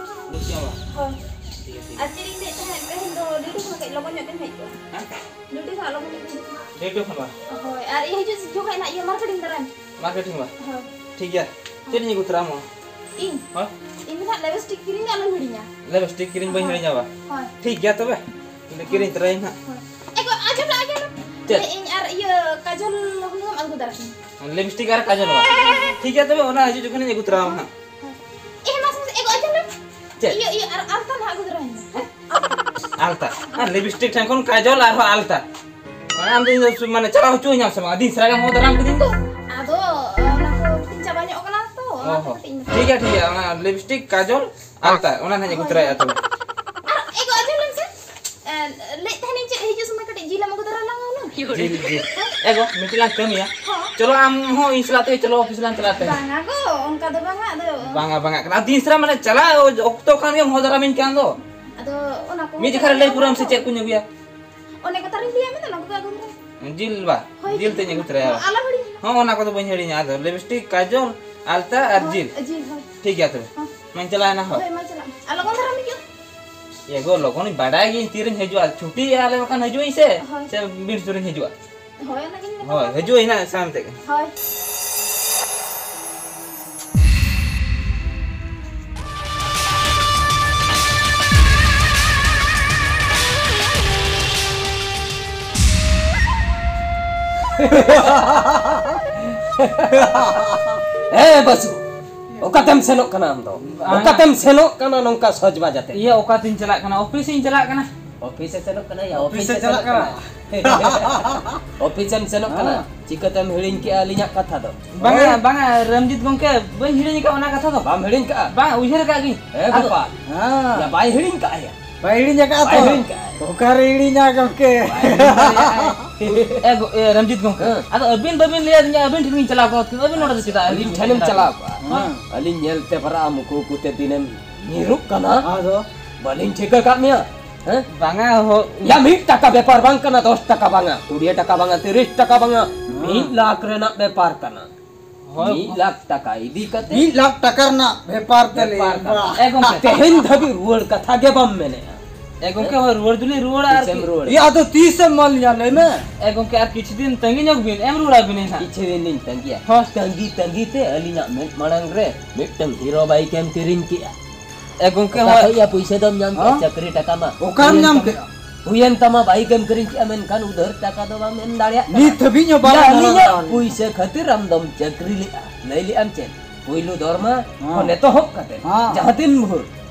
ᱵᱩᱡᱽ ᱠᱮᱫᱟᱢ ᱵᱟ? ᱦᱳᱭ᱾ ᱴᱷᱤᱠ ᱜᱮᱭᱟ, ᱴᱷᱤᱠ ᱟᱨ ᱜᱮᱭᱟ᱾ ᱪᱮᱫ ᱤᱧ ᱞᱟᱹᱭᱮᱫ ᱛᱟᱦᱮᱸᱫ, ᱛᱮᱦᱮᱧ ᱫᱚ ᱰᱤᱭᱩᱴᱤ ᱠᱷᱚᱱ ᱠᱟᱹᱡ ᱞᱚᱜᱚᱱ ᱧᱚᱜ ᱜᱮᱢ ᱦᱮᱡ ᱠᱚᱜᱼᱟ᱾ ᱦᱮᱸ? ᱰᱤᱭᱩᱴᱤ ᱠᱷᱚᱱ ᱞᱚᱜᱚᱱ ᱧᱚᱜ ᱜᱮᱢ ᱦᱤᱡᱩᱜᱼᱟ᱾ ᱰᱤᱭᱩᱴᱤ ᱠᱷᱚᱱ ᱵᱟ? ᱦᱳᱭ, ᱟᱨ ᱤᱭᱟᱹ ᱦᱤᱡᱩᱜ, ᱦᱤᱡᱩᱜ ᱠᱷᱟᱡ ᱱᱟᱜ ᱤᱭᱟᱹ ᱢᱟᱨᱠᱮᱴᱤᱝ ᱫᱟᱨᱟᱭ ᱢᱮ᱾ ᱢᱟᱨᱠᱮᱴᱤᱝ ᱵᱟ? ᱦᱳᱭ᱾ ᱴᱷᱤᱠ ᱜᱮᱭᱟ᱾ ᱪᱮᱫ ᱤᱧ ᱟᱹᱜᱩ ᱛᱚᱨᱟᱭᱟ ᱟᱢ? ᱤᱧ? ᱦᱳᱭ᱾ ᱤᱧ ᱫᱚ ᱱᱟᱜ ᱞᱤᱯᱤᱥᱴᱤᱠ ᱠᱤᱨᱤᱧ ᱫᱚ ᱟᱞᱚᱢ ᱦᱤᱲᱤᱧᱟ᱾ ᱞᱤᱯᱤᱥᱴᱤᱠ ᱠᱤᱨᱤᱧ ᱵᱟᱹᱧ ᱦᱳᱭ᱾ ᱦᱤᱲᱤᱧᱟ ᱵᱟ? ᱦᱳᱭ᱾ ᱴᱷᱤᱠ ᱜᱮᱭᱟ ᱛᱚᱵᱮ᱾ ᱤᱧ ᱫᱚ ᱠᱤᱨᱤᱧ ᱛᱚᱨᱟᱭᱟᱹᱧ ᱦᱟᱸᱜ᱾ ᱦᱳᱭ᱾ ᱮ ᱜᱚ, ᱟᱸᱡᱚᱢ ᱢᱮ, ᱟᱸᱡᱚᱢ ᱢᱮ᱾ ᱪᱮᱫ? ᱤᱧ ᱟᱨ ᱤᱭᱟᱹ ᱠᱟᱡᱚᱞ ᱦᱩᱱᱟᱹᱝ ᱮᱢ ᱟᱹᱜᱩ ᱫᱟᱨᱟ ᱠᱤᱧᱟ᱾ ᱞᱤᱯᱤᱥᱴᱤᱠ ᱟᱨ ᱠᱟᱡᱚᱞ ᱵᱟ? ᱦᱮᱸ, ᱦᱮᱸ, ᱦᱮᱸ᱾ ᱴᱷᱤᱠ ᱜᱮᱭᱟ ᱛᱚᱵᱮ, ᱚᱱᱟ ᱦᱤᱡᱩᱜ ᱡᱚᱠᱷᱚᱱᱤᱧ ᱟᱹᱜᱩ ᱛᱚᱨᱟᱣᱟᱢᱟ ᱦᱟᱸᱜ᱾ ᱦᱳᱭ᱾ ᱮ ᱢᱟ, ᱮ ᱜᱚ, ᱟᱸᱡᱚᱢ ᱢᱮ᱾ ᱪᱮᱫ? ᱤᱭᱟᱹ, ᱤᱭᱟᱹ, ᱟᱨ ᱟᱞᱛᱟ ᱱᱟᱦᱟᱜ ᱟᱹᱜᱩ ᱫᱟᱨᱟᱭ ᱢᱮ᱾ ᱟᱞᱛᱟ? ᱟᱨ ᱞᱤᱯᱥᱴᱤᱠ ᱴᱷᱮᱱ ᱠᱷᱚᱱ ᱠᱟᱡᱚᱞ ᱟᱨᱦᱚᱸ ᱟᱞᱛᱟ᱾ ᱢᱟᱱᱮ ᱟᱢ ᱫᱚ ᱤᱧ ᱫᱚ ᱥᱩ-, ᱢᱟᱱᱮ ᱪᱟᱞᱟᱣ ᱦᱚᱪᱚᱣᱟᱹᱧᱟᱢ ᱥᱮ ᱵᱟᱝ? ᱟᱹᱰᱤ ᱥᱟᱨᱟ ᱜᱮᱢ ᱦᱚᱦᱚ ᱫᱟᱨᱟᱢ ᱠᱤᱫᱤᱧ ᱫᱚ᱾ ᱟᱫᱚ, ᱚᱱᱟ ᱠᱚ ᱠᱟᱹᱴᱤᱡ ᱪᱟᱵᱟ ᱧᱚᱜ ᱠᱟᱱᱟ ᱛᱚ, ᱚᱱᱟ ᱚ ᱛᱮ ᱦᱚᱸ᱾ ᱠᱟᱹᱴᱤᱡ ᱤᱧ ᱴᱷᱤᱠ ᱜᱮᱭᱟ, ᱴᱷᱤᱠ ᱜᱮᱭᱟ᱾ ᱚᱱᱟ ᱞᱤᱯᱥᱴᱤᱠ, ᱠᱟᱡᱚᱞ, ᱟᱞᱛᱟ, ᱚᱱᱟ ᱱᱟᱦᱟᱜ ᱤᱧ ᱟᱹᱜᱩ ᱦᱳᱭ᱾ ᱛᱚᱨᱟᱭᱟ ᱛᱚᱵᱮ᱾ ᱟᱨ ᱮᱜᱳ, ᱟᱸᱡᱚᱢ ᱞᱮᱢ ᱥᱮ᱾ ᱮ, ᱞᱟᱹᱭᱮᱫ ᱛᱟᱦᱮᱱᱤᱧ ᱪᱮᱫ ᱦᱤᱡᱩᱜ ᱥᱚᱢᱚᱭ ᱠᱟᱹᱴᱤᱡ ᱡᱤᱞ ᱮᱢ ᱟᱹᱜᱩ ᱫᱟᱨᱟ ᱞᱟᱝᱟ ᱦᱩᱱᱟᱹᱝ? ᱡᱤᱞ, ᱡᱤᱞ᱾ ᱮᱜᱳ, ᱢᱤᱫᱴᱮᱡ ᱞᱟᱝ ᱠᱟᱹᱢᱤᱭᱟ᱾ ᱦᱚᱸ᱾ ᱪᱚᱞᱚ ᱟᱢ ᱦᱚᱸ ᱤᱧ ᱥᱟᱞᱟᱜ ᱛᱮ ᱪᱚᱞᱚ ᱚᱯᱷᱤᱥ ᱞᱟᱝ ᱪᱟᱞᱟᱜ ᱛᱮ᱾ ᱵᱟᱝᱟ ᱜᱳ, ᱚᱱᱠᱟ ᱫᱚ ᱵᱟᱝᱟ, ᱟᱫᱚ ᱵᱟᱝᱟ, ᱵᱟᱝᱟ, ᱠᱟᱱᱟ᱾ ᱫᱤᱱ ᱥᱟᱨᱟ ᱢᱟᱱᱮ ᱪᱟᱞᱟᱜ ᱚᱠᱛᱚ ᱠᱷᱟᱱ ᱜᱮᱢ ᱦᱚᱦᱚ ᱫᱟᱨᱟᱢᱤᱧ ᱠᱟᱱ ᱫᱚ᱾ ᱟᱫᱚ ᱚᱱᱟ ᱠᱚ ᱢᱤᱫ ᱡᱚᱠᱷᱟ ᱨᱮ ᱞᱟᱹᱭ ᱯᱩᱨᱟᱹᱣ ᱢᱮᱥᱮ ᱪᱮᱫ ᱠᱚᱧ ᱟᱹᱜᱩᱭᱟ᱾ ᱚᱱᱮ ᱠᱟᱛᱷᱟ ᱨᱤᱧ ᱞᱟᱹᱭᱟᱫ ᱢᱮ ᱫᱚ, ᱚᱱᱟ ᱠᱚᱜᱮ ᱟᱹᱜᱩᱭ ᱢᱮ᱾ ᱡᱤᱞ ᱵᱟ, ᱦᱳᱭ, ᱡᱤᱞ ᱛᱮᱫ ᱤᱧ ᱟᱹᱜᱩ ᱛᱚᱨᱟᱭᱟ᱾ ᱟᱞᱚᱢ ᱦᱤᱲᱤᱧᱟ᱾ ᱦᱚᱸ, ᱚᱱᱟ ᱠᱚᱫᱚ ᱵᱟᱹᱧ ᱦᱤᱲᱤᱧᱟ᱾ ᱟᱫᱚ ᱞᱤᱯᱥᱴᱤᱠ, ᱠᱟᱡᱚᱞ, ᱟᱞᱛᱟ ᱟᱨ ᱦᱳᱭ, ᱡᱤᱞ᱾ ᱡᱤᱞ, ᱦᱳᱭ᱾ ᱴᱷᱤᱠ ᱜᱮᱭᱟ ᱛᱚᱵᱮ᱾ ᱦᱚᱸ᱾ ᱢᱟᱧ ᱪᱟᱞᱟᱣᱮᱱᱟ, ᱦᱳᱭ᱾ ᱦᱳᱭ, ᱢᱟ ᱪᱟᱞᱟᱜ ᱢᱮ᱾ ᱟᱨ ᱞᱚᱜᱚᱱ ᱫᱷᱟᱨᱟᱢ ᱦᱤᱡᱩᱜᱼᱟ᱾ ᱮ ᱜᱳ, ᱞᱚᱜᱚᱱᱤᱧ ᱵᱟᱰᱟᱭ ᱜᱤᱭᱟᱹᱧ ᱛᱤᱨᱮᱧ ᱦᱤᱡᱩᱜᱼᱟ᱾ ᱪᱷᱩᱴᱤᱭᱮᱫᱼᱟ ᱞᱮ ᱵᱟᱠᱷᱟᱱ ᱦᱤᱡᱩᱜ ᱟᱹᱧ ᱥᱮ? ᱦᱳᱭ᱾ ᱥᱮ ᱵᱤᱱ ᱥᱩᱨᱤᱧ ᱦᱤᱡᱩᱜᱼᱟ? ᱦᱳᱭ, ᱚᱱᱟ ᱜᱤᱧ ᱢᱮᱛᱟᱢ ᱦᱳᱭ, ᱠᱟᱱᱟ᱾ ᱦᱤᱡᱩᱜ ᱟᱹᱧ ᱱᱟᱜ ᱥᱟᱱᱟᱢ ᱛᱮ᱾ ᱦᱳᱭ᱾ ᱮ ᱵᱟᱹᱥᱩ, ᱚᱠᱟᱛᱮᱢ ᱥᱮᱱᱚᱜ ᱠᱟᱱᱟ ᱟᱢ ᱫᱚ? ᱵᱟᱝᱟ᱾ ᱚᱠᱟᱛᱮᱢ ᱥᱮᱱᱚᱜ ᱠᱟᱱᱟ ᱱᱚᱝᱠᱟ ᱥᱚᱡᱽ ᱵᱟᱡᱽ ᱟᱛᱮ? ᱤᱭᱟᱹ, ᱚᱠᱟᱛᱤᱧ ᱪᱟᱞᱟᱜ ᱠᱟᱱᱟ? ᱚᱯᱷᱤᱥ ᱤᱧ ᱪᱟᱞᱟᱜ ᱠᱟᱱᱟ᱾ ᱚᱯᱷᱤᱥ ᱮ ᱥᱮᱱᱚᱜ ᱠᱟᱱᱟ? ᱭᱟ, ᱚᱯᱷᱤᱥ ᱚᱯᱷᱤᱥ ᱮ ᱮ ᱥᱮᱱᱚᱜ ᱥᱮᱱᱚᱜ ᱠᱟᱱᱟ? ᱠᱟᱱᱟ᱾ ᱚᱯᱷᱤᱥ ᱮᱢ ᱥᱮᱱᱚᱜ ᱠᱟᱱᱟ? ᱦᱮᱸ᱾ ᱪᱤᱠᱟᱹᱛᱮᱢ ᱦᱤᱲᱤᱧ ᱠᱮᱜᱼᱟ ᱟᱹᱞᱤᱧᱟᱜ ᱠᱟᱛᱷᱟ ᱫᱚ? ᱵᱟᱝᱟ, ᱦᱮᱸ? ᱵᱟᱝᱟ, ᱨᱟᱢᱡᱤᱛ ᱜᱚᱢᱠᱮ, ᱵᱟᱹᱧ ᱦᱤᱲᱤᱧ ᱟᱠᱟᱫ ᱚᱱᱟ ᱠᱟᱛᱷᱟ ᱫᱚ᱾ ᱵᱟᱢ ᱦᱤᱲᱤᱧ ᱠᱟᱜᱼᱟ? ᱵᱟᱝ, ᱩᱭᱦᱟᱹᱨ ᱟᱠᱟᱫ ᱜᱤᱧ᱾ ᱦᱮᱸ, ᱟᱫᱚ ᱵᱟᱯᱟ᱾ ᱭᱟ, ᱵᱟᱭ ᱦᱤᱲᱤᱧ ᱠᱟᱜᱼᱟ ᱭᱟ᱾ ᱵᱟᱭ ᱦᱤᱲᱤᱧ ᱟᱠᱟᱫᱼᱟ ᱵᱟᱭ ᱛᱚ? ᱦᱤᱲᱤᱧ ᱠᱟᱜᱼᱟ᱾ ᱚᱠᱟᱨᱮ ᱦᱤᱲᱤᱧᱟ ᱜᱚᱢᱠᱮ? ᱵᱟᱭ ᱦᱤᱲᱤᱧ ᱫᱟᱲᱮᱭᱟᱜᱼᱟ᱾ ᱮ ᱜᱚ-, ᱮ, ᱨᱟᱢᱡᱤᱛ ᱜᱚᱢᱠᱮ, ᱦᱮᱸ᱾ ᱟᱫᱚ ᱟᱹᱵᱤᱱ ᱵᱟᱹᱵᱤᱱ ᱞᱟᱹᱭ ᱟᱹᱫᱤᱧᱟ, ᱟᱹᱵᱤᱱ ᱴᱷᱮᱱ ᱜᱤᱧ ᱪᱟᱞᱟᱣ ᱠᱚᱜᱼᱟ, ᱟᱹᱵᱤᱱ ᱱᱚᱰᱮ ᱫᱚ ᱪᱮᱫᱟᱜ ᱟᱹᱞᱤᱧ ᱟᱹᱞᱤᱧ ᱴᱷᱮᱱᱮᱢ ᱪᱟᱞᱟᱣ ᱠᱚᱜᱼᱟ? ᱦᱮᱸ᱾ ᱟᱹᱞᱤᱧ ᱧᱮᱞ ᱛᱮ ᱵᱷᱟᱨᱟ ᱟᱢ ᱩᱠᱩ ᱩᱠᱩ ᱛᱮ ᱫᱤᱱᱮᱢ ᱧᱤᱨᱩᱜ ᱠᱟᱱᱟ᱾ ᱟᱫᱚ? ᱵᱟᱹᱞᱤᱧ ᱴᱷᱤᱠᱟᱹ ᱠᱟᱜ ᱢᱮᱭᱟ᱾ ᱦᱮᱸ? ᱵᱟᱝᱟ ᱦᱳ᱾ ᱭᱟ, ᱢᱤᱫ ᱴᱟᱠᱟ ᱵᱮᱯᱟᱨ ᱵᱟᱝ ᱠᱟᱱᱟ, ᱫᱚᱥ ᱴᱟᱠᱟ ᱵᱟᱝᱟ, ᱠᱩᱲᱤ ᱴᱟᱠᱟ ᱵᱟᱝᱟ, ᱛᱤᱨᱤᱥ ᱴᱟᱠᱟ ᱵᱟᱝᱟ, ᱦᱮᱸ᱾ ᱢᱤᱫ ᱞᱟᱠᱷ ᱨᱮᱱᱟᱜ ᱵᱮᱯᱟᱨ ᱠᱟᱱᱟ᱾ ᱦᱳᱭ᱾ ᱢᱤᱫ ᱞᱟᱠᱷ ᱴᱟᱠᱟ ᱤᱫᱤ ᱠᱟᱛᱮ ᱢᱤᱫ ᱞᱟᱠᱷ ᱴᱟᱠᱟ ᱨᱮᱱᱟᱜ ᱵᱮᱯᱟᱨ ᱛᱮ ᱞᱟᱹᱭ ᱵᱮᱯᱟᱨ ᱠᱟᱱᱟ᱾ ᱵᱟ᱾ ᱮ ᱜᱚᱢᱠᱮ᱾ ᱛᱮᱦᱮᱧ ᱫᱷᱟᱹᱵᱤᱡ ᱨᱩᱣᱟᱹᱲ ᱠᱟᱛᱷᱟ ᱜᱮ ᱵᱟᱢ ᱢᱮᱱᱮᱜᱼᱟ᱾ ᱮ ᱜᱚᱢᱠᱮ, ᱦᱳᱭ, ᱨᱩᱣᱟᱹᱲ ᱫᱚᱞᱤᱧ ᱨᱩᱣᱟᱹᱲᱟ ᱟᱨ ᱛᱤᱥᱮᱢ ᱠᱤ-, ᱨᱩᱣᱟᱹᱲᱟ? ᱮᱭᱟ, ᱟᱫᱚ ᱛᱤᱥᱮᱢ ᱮᱢᱟᱞᱤᱧᱟ ᱞᱟᱹᱭ ᱢᱮ? ᱮ ᱜᱚᱢᱠᱮ, ᱟᱨ ᱠᱤᱪᱷᱩ ᱫᱤᱱ ᱛᱟᱺᱜᱤ ᱧᱚᱜ ᱵᱤᱱ, ᱮᱢ ᱨᱩᱣᱟᱹᱲ ᱟᱵᱤᱱᱟᱹᱧ ᱦᱟᱸᱜ᱾ ᱠᱤᱪᱷᱩ ᱫᱤᱱ ᱞᱤᱧ ᱛᱟᱺᱜᱤᱭᱟ᱾ ᱦᱳᱭ᱾ ᱛᱟᱺᱜᱤ ᱛᱟᱺᱜᱤ ᱛᱮ ᱟᱹᱞᱤᱧᱟᱜ ᱢᱮᱫ ᱢᱟᱲᱟᱝ ᱨᱮ ᱢᱤᱫᱴᱟᱝ ᱦᱤᱨᱳ ᱵᱟᱭᱤᱠ ᱮᱢ ᱠᱤᱨᱤᱧ ᱠᱮᱜᱼᱟ᱾ ᱮ ᱜᱚᱢᱠᱮ, ᱚᱠᱟ ᱦᱳᱭ᱾ ᱠᱷᱚᱡ ᱭᱟ ᱯᱩᱭᱥᱟᱹ ᱫᱚᱢ ᱧᱟᱢ ᱠᱮᱜᱼᱟ? ᱦᱮᱸ? ᱪᱟᱹᱠᱨᱤ ᱴᱟᱠᱟ ᱢᱟ ᱚᱠᱟᱨᱮᱢ ᱦᱩᱭᱮᱱ ᱧᱟᱢ ᱛᱟᱢᱟ᱾ ᱠᱮᱜᱼᱟ? ᱦᱩᱭᱮᱱ ᱛᱟᱢᱟ, ᱵᱟᱭᱤᱠ ᱮᱢ ᱠᱤᱨᱤᱧ ᱠᱮᱜᱼᱟ, ᱢᱮᱱᱠᱷᱟᱱ ᱩᱫᱷᱟᱹᱨ ᱴᱟᱠᱟ ᱫᱚ ᱵᱟᱢ ᱮᱢ ᱫᱟᱲᱮᱭᱟᱜ ᱠᱟᱱᱟ᱾ ᱱᱤᱛ ᱫᱷᱟᱹᱵᱤᱡ ᱦᱚᱸ ᱵᱟᱢ ᱭᱟ, ᱮᱢ ᱫᱟᱲᱮᱭᱟᱜ ᱟᱹᱞᱤᱧᱟᱜ ᱠᱟᱱᱟ᱾ ᱯᱩᱭᱥᱟᱹ ᱠᱷᱟᱹᱛᱤᱨ ᱟᱢ ᱫᱚᱢ ᱪᱟᱹᱠᱨᱤ ᱞᱮᱜᱼᱟ, ᱞᱟᱹᱭ ᱞᱮᱜᱼᱟᱢ ᱪᱮᱫ? ᱯᱩᱭᱞᱩ ᱫᱚᱨᱢᱟ ᱦᱮᱸ᱾ ᱠᱷᱚᱱ ᱮᱛᱚᱦᱚᱵ ᱠᱟᱛᱮ ᱦᱮᱸ᱾ ᱡᱟᱦᱟᱸ ᱛᱤᱱ ᱵᱷᱳᱨ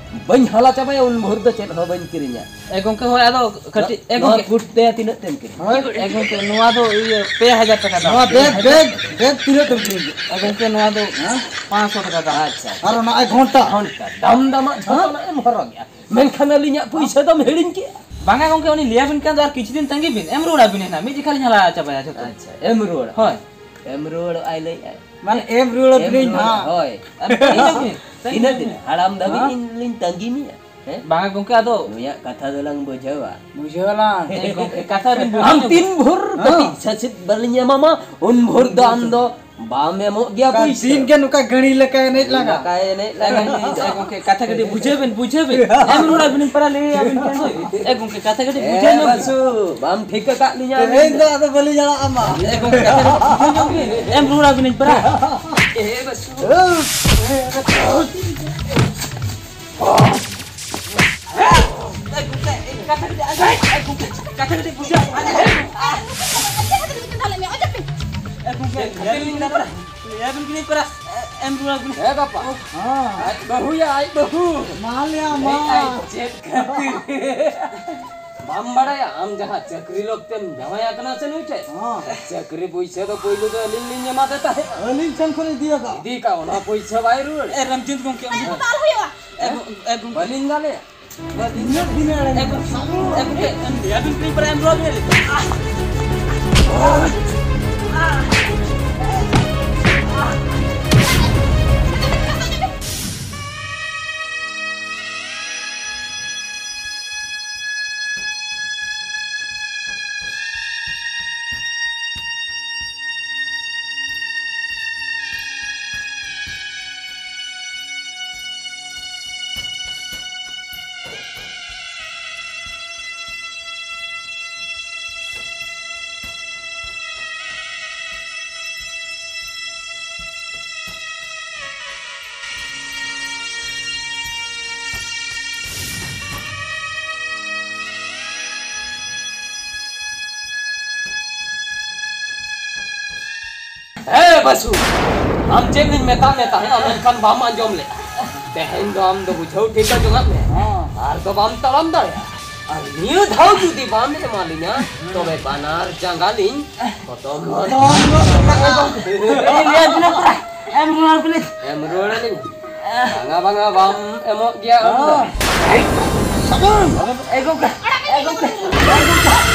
ᱵᱟᱹᱧ ᱦᱟᱞᱟ ᱪᱟᱵᱟᱭᱟ, ᱩᱱ ᱵᱷᱳᱨ ᱫᱚ ᱪᱮᱫ ᱦᱚᱸ ᱵᱟᱹᱧ ᱠᱤᱨᱤᱧᱟ᱾ ᱮ ᱜᱚᱝᱠᱮ, ᱦᱳᱭ, ᱟᱫᱚ ᱠᱟᱹᱴᱤᱡ, ᱮ ᱱᱚᱣᱟ ᱜᱚᱝᱠᱮ᱾ ᱠᱩᱴ ᱛᱮ ᱛᱤᱱᱟᱹᱜ ᱛᱮᱢ ᱠᱤᱨᱤᱧᱟ? ᱦᱳᱭ᱾ ᱮ ᱜᱚᱝᱠᱮ, ᱱᱚᱣᱟ ᱫᱚ ᱤᱭᱟᱹ ᱯᱮ ᱦᱟᱡᱟᱨ ᱴᱟᱠᱟ ᱫᱟᱢ᱾ ᱱᱚᱣᱟ ᱵᱮᱜᱽ, ᱵᱮᱜᱽ, ᱵᱮᱜᱽ ᱛᱤᱱᱟᱹᱜ ᱛᱮᱢ ᱠᱤᱨᱤᱧ ᱠᱮᱫᱟ? ᱮ ᱜᱚᱝᱠᱮ, ᱱᱚᱣᱟ ᱫᱚ ᱦᱮᱸ? ᱯᱟᱸᱪᱥᱚ ᱴᱟᱠᱟ ᱫᱟᱢ᱾ ᱟᱪᱪᱷᱟ᱾ ᱟᱨ ᱚᱱᱟ ᱮᱠ ᱜᱷᱚᱱᱴᱟ? ᱜᱷᱚᱱᱴᱟ᱾ ᱫᱟᱢ ᱫᱟᱢᱟᱜ ᱡᱷᱚᱛᱚᱱᱟᱜ ᱮᱢ ᱦᱚᱨᱚᱜᱮᱜᱼᱟ, ᱢᱮᱱᱠᱷᱟᱱ ᱟᱹᱞᱤᱧᱟᱜ ᱯᱩᱭᱥᱟᱹ ᱫᱚᱢ ᱦᱤᱲᱤᱧ ᱠᱮᱜᱼᱟ᱾ ᱵᱟᱝᱟ ᱜᱚᱝᱠᱮ, ᱩᱱᱤ ᱞᱟᱹᱭᱟᱵᱤᱱ ᱠᱟᱱ ᱫᱚ ᱟᱨ ᱠᱤᱪᱷᱩ ᱫᱤᱱ ᱛᱟᱺᱜᱤ ᱵᱤᱱ, ᱮᱢ ᱨᱩᱣᱟᱹᱲ ᱟᱵᱤᱱ ᱦᱟᱸᱜ, ᱢᱤᱫ ᱡᱮᱠᱷᱟ ᱞᱤᱧ ᱦᱟᱞᱟ ᱪᱟᱵᱟᱭᱟ ᱡᱷᱚᱛᱚ᱾ ᱟᱪᱪᱷᱟ, ᱮᱢ ᱨᱩᱣᱟᱹᱲ᱾ ᱦᱳᱭ᱾ ᱮᱢ ᱨᱩᱣᱟᱹᱲᱚᱜ ᱟᱭ ᱞᱟᱹᱭᱮᱜᱼᱟᱭ᱾ ᱢᱟᱱᱮ ᱮᱢ ᱨᱩᱣᱟᱹᱲ ᱮᱢ ᱟᱹᱵᱤᱱᱟᱹᱧ ᱨᱩᱣᱟᱹᱲ, ᱦᱟᱸᱜ᱾ ᱦᱳᱭ᱾ ᱟᱨ ᱛᱤᱱᱟᱹᱜ ᱫᱤᱱ? ᱛᱤᱱᱟᱹᱜ ᱫᱤᱱ? ᱦᱟᱲᱟᱢ ᱫᱷᱟᱹᱵᱤᱡ ᱦᱮᱸ? ᱤᱧ ᱞᱤᱧ ᱛᱟᱺᱜᱤ ᱢᱮᱭᱟ? ᱦᱮᱸ? ᱵᱟᱝᱟ ᱜᱚᱝᱠᱮ, ᱟᱫᱚ ᱱᱩᱭᱟᱜ ᱠᱟᱛᱷᱟ ᱫᱚᱞᱟᱝ ᱵᱩᱡᱷᱟᱹᱣᱟ᱾ ᱵᱩᱡᱷᱟᱹᱣᱟᱞᱟᱝ᱾ ᱦᱮᱸ ᱜᱚᱝᱠᱮ, ᱠᱟᱛᱷᱟ ᱵᱤᱱ ᱵᱩᱡᱷᱟᱹᱣ ᱟᱢ ᱧᱚᱜ ᱛᱤᱱ ᱵᱷᱳᱨ ᱦᱮᱸ᱾ ᱠᱟᱹᱴᱤᱡ ᱥᱟᱥᱮᱛ ᱵᱟᱹᱞᱤᱧ ᱮᱢᱟᱢᱟ, ᱩᱱ ᱵᱷᱳᱨ ᱫᱚ ᱟᱢ ᱫᱚ ᱵᱟᱢ ᱮᱢᱚᱜ ᱜᱮᱭᱟ ᱚᱠᱟ ᱯᱩᱭᱥᱟᱹ᱾ ᱫᱤᱱ ᱜᱮ ᱱᱚᱝᱠᱟ ᱜᱟᱹᱲᱤ ᱞᱮᱠᱟ ᱮᱱᱮᱡ ᱞᱟᱜᱟ᱾ ᱞᱮᱠᱟ ᱮᱱᱮᱡ ᱞᱟᱜᱟ ᱮᱱᱮᱡ ᱫᱚ᱾ ᱮ ᱜᱚᱝᱠᱮ, ᱠᱟᱛᱷᱟ ᱠᱟᱹᱴᱤᱡ ᱵᱩᱡᱷᱟᱹᱣ ᱵᱤᱱ, ᱵᱩᱡᱷᱟᱹᱣ ᱵᱤᱱ᱾ ᱮᱢ ᱨᱩᱣᱟᱹᱲ ᱟᱵᱤᱱᱟᱹᱧ ᱯᱟᱨᱟ ᱞᱟᱹᱭ ᱟᱵᱤᱱ ᱠᱟᱱ ᱫᱚ᱾ ᱮ ᱜᱚᱝᱠᱮ, ᱠᱟᱛᱷᱟ ᱠᱟᱹᱴᱤᱡ ᱮ ᱵᱩᱡᱷᱟᱹᱣ ᱧᱚᱜ ᱵᱤᱱ᱾ ᱵᱟᱹᱥᱩ, ᱵᱟᱢ ᱴᱷᱤᱠ ᱟᱠᱟᱫ ᱞᱤᱧᱟ ᱛᱮᱦᱮᱧ ᱟᱹᱵᱤᱱ ᱫᱚ ᱫᱚ᱾ ᱟᱫᱚ ᱵᱟᱹᱞᱤᱧ ᱟᱲᱟᱜ ᱟᱢᱟ᱾ ᱮ ᱜᱚᱝᱠᱮ, ᱠᱟᱛᱷᱟ ᱠᱟᱹᱴᱤᱡ ᱵᱩᱡᱷᱟᱹᱣ ᱧᱚᱜ ᱵᱤᱱ᱾ ᱮᱢ ᱨᱩᱣᱟᱹᱲ ᱟᱵᱤᱱᱟᱹᱧ ᱯᱟᱨᱟ᱾ ᱮ ᱵᱟᱹᱥᱩ᱾ ᱮ ᱜᱚᱝᱠᱮ, ᱮ ᱠᱟᱛᱷᱟ ᱠᱟᱹᱴᱤᱡ ᱟᱸᱡᱚᱢ᱾ ᱮ ᱜᱚᱝᱠᱮ, ᱠᱟᱛᱷᱟ ᱠᱟᱹᱴᱤᱡ ᱵᱩᱡᱷᱟᱹᱣ᱾ ᱮ ᱜᱚᱝᱠᱮ, ᱠᱷᱟᱹᱯᱟᱹᱨᱤ ᱞᱤᱧ ᱠᱟᱱᱟ ᱯᱟᱨᱟ᱾ ᱞᱟᱹᱭ ᱟᱵᱤᱱ ᱠᱟᱹᱱᱟᱹᱧ ᱯᱟᱨᱟ᱾ ᱮᱢ ᱨᱩᱣᱟᱹᱲ ᱟᱵᱤᱱ᱾ ᱦᱮᱸ ᱵᱟᱯᱟ᱾ ᱦᱮᱸ᱾ ᱟᱡ ᱵᱟᱹᱦᱩᱭᱟ, ᱟᱡ ᱵᱟᱹᱦᱩ᱾ ᱢᱟ ᱞᱟᱹᱭᱟ, ᱢᱟ᱾ ᱮᱭ, ᱟᱡ ᱪᱮᱫ ᱠᱷᱟᱹᱛᱤᱨ? ᱵᱟᱢ ᱵᱟᱲᱟᱭᱟ ᱟᱢ ᱡᱟᱦᱟᱸ ᱪᱟᱹᱠᱨᱤ ᱞᱚᱠᱛᱮᱢ ᱡᱟᱶᱟᱭ ᱟᱠᱟᱱᱟ ᱥᱮ ᱱᱩᱭ ᱴᱷᱮᱱ? ᱦᱮᱸ᱾ ᱪᱟᱹᱠᱨᱤ ᱯᱩᱭᱥᱟᱹ ᱫᱚ ᱯᱩᱭᱞᱩ ᱫᱚ ᱟᱹᱞᱤᱧ ᱞᱤᱧ ᱮᱢᱟ ᱫᱮ ᱛᱟᱦᱮᱸᱫ᱾ ᱟᱹᱞᱤᱧ ᱴᱷᱮᱱ ᱠᱷᱚᱱ ᱤᱫᱤ ᱟᱠᱟᱫ᱾ ᱤᱫᱤ ᱠᱟᱜ ᱚᱱᱟ ᱯᱩᱭᱥᱟᱹ ᱵᱟᱭ ᱨᱩᱣᱟᱹᱲ᱾ ᱮ ᱨᱟᱢᱪᱟᱸᱫᱽ ᱜᱚᱢᱠᱮ, ᱩᱱᱤ ᱫᱚ ᱵᱟᱝ ᱦᱩᱭᱩᱜᱼᱟ᱾ ᱮ ᱜᱚ-, ᱮ ᱜᱚᱢᱠᱮ᱾ ᱵᱟᱹᱞᱤᱧ ᱫᱟᱲᱮᱭᱟᱜ᱾ ᱵᱟᱹᱞᱤᱧ ᱫᱟᱲᱮᱭᱟᱜ᱾ ᱮ ᱜᱚᱢᱠᱮ, ᱮ ᱜᱚᱢᱠᱮ, ᱮ ᱜᱚᱢᱠᱮ, ᱮ ᱜᱚᱢᱠᱮ, ᱮ ᱜᱚᱢᱠᱮ, ᱮ ᱜᱚᱢᱠᱮ, ᱮ ᱜᱚᱢᱠᱮ, ᱮ ᱜᱚᱢᱠᱮ, ᱮ ᱜᱚᱢᱠᱮ, ᱦᱮᱸ ᱵᱟᱹᱥᱩ, ᱟᱢ ᱪᱮᱫ ᱤᱧ ᱢᱮᱛᱟᱫ ᱢᱮ ᱛᱟᱦᱮᱸᱫ, ᱢᱮᱱᱠᱷᱟᱱ ᱵᱟᱢ ᱟᱸᱡᱚᱢ ᱞᱮᱫᱼᱟ᱾ ᱛᱮᱦᱮᱧ ᱫᱚ ᱟᱢ ᱫᱚ ᱵᱩᱡᱷᱟᱹᱣ ᱴᱷᱤᱠᱟ ᱡᱚᱝᱟᱜ ᱢᱮ᱾ ᱦᱚᱸ᱾ ᱟᱨ ᱫᱚ ᱵᱟᱢ ᱛᱟᱲᱟᱢ ᱫᱟᱲᱮᱭᱟᱜᱼᱟ᱾ ᱟᱨ ᱱᱤᱭᱟᱹ ᱫᱷᱟᱣ ᱡᱩᱫᱤ ᱵᱟᱢ ᱮᱢᱟ ᱞᱤᱧᱟ, ᱛᱚᱵᱮ ᱵᱟᱱᱟᱨ ᱡᱟᱸᱜᱟ ᱞᱤᱧ ᱯᱚᱴᱚᱢ ᱜᱚᱫ᱾ ᱤᱧ ᱞᱟᱹᱭ ᱟᱹᱵᱤᱱᱟ ᱯᱮ, ᱮᱢ ᱨᱩᱣᱟᱹᱲ ᱵᱤᱱ᱾ ᱮᱢ ᱨᱩᱣᱟᱹᱲ ᱟᱹᱞᱤᱧ? ᱵᱟᱝᱟ, ᱵᱟᱝᱟ, ᱵᱟᱢ ᱮᱢᱚᱜ ᱜᱮᱭᱟ ᱟᱢ ᱫᱚ᱾ ᱦᱚᱸ᱾ ᱮᱭ ᱜᱚᱢᱠᱮ, ᱮᱭ ᱜᱚᱢᱠᱮ, ᱮᱭ ᱜᱚᱢᱠᱮ᱾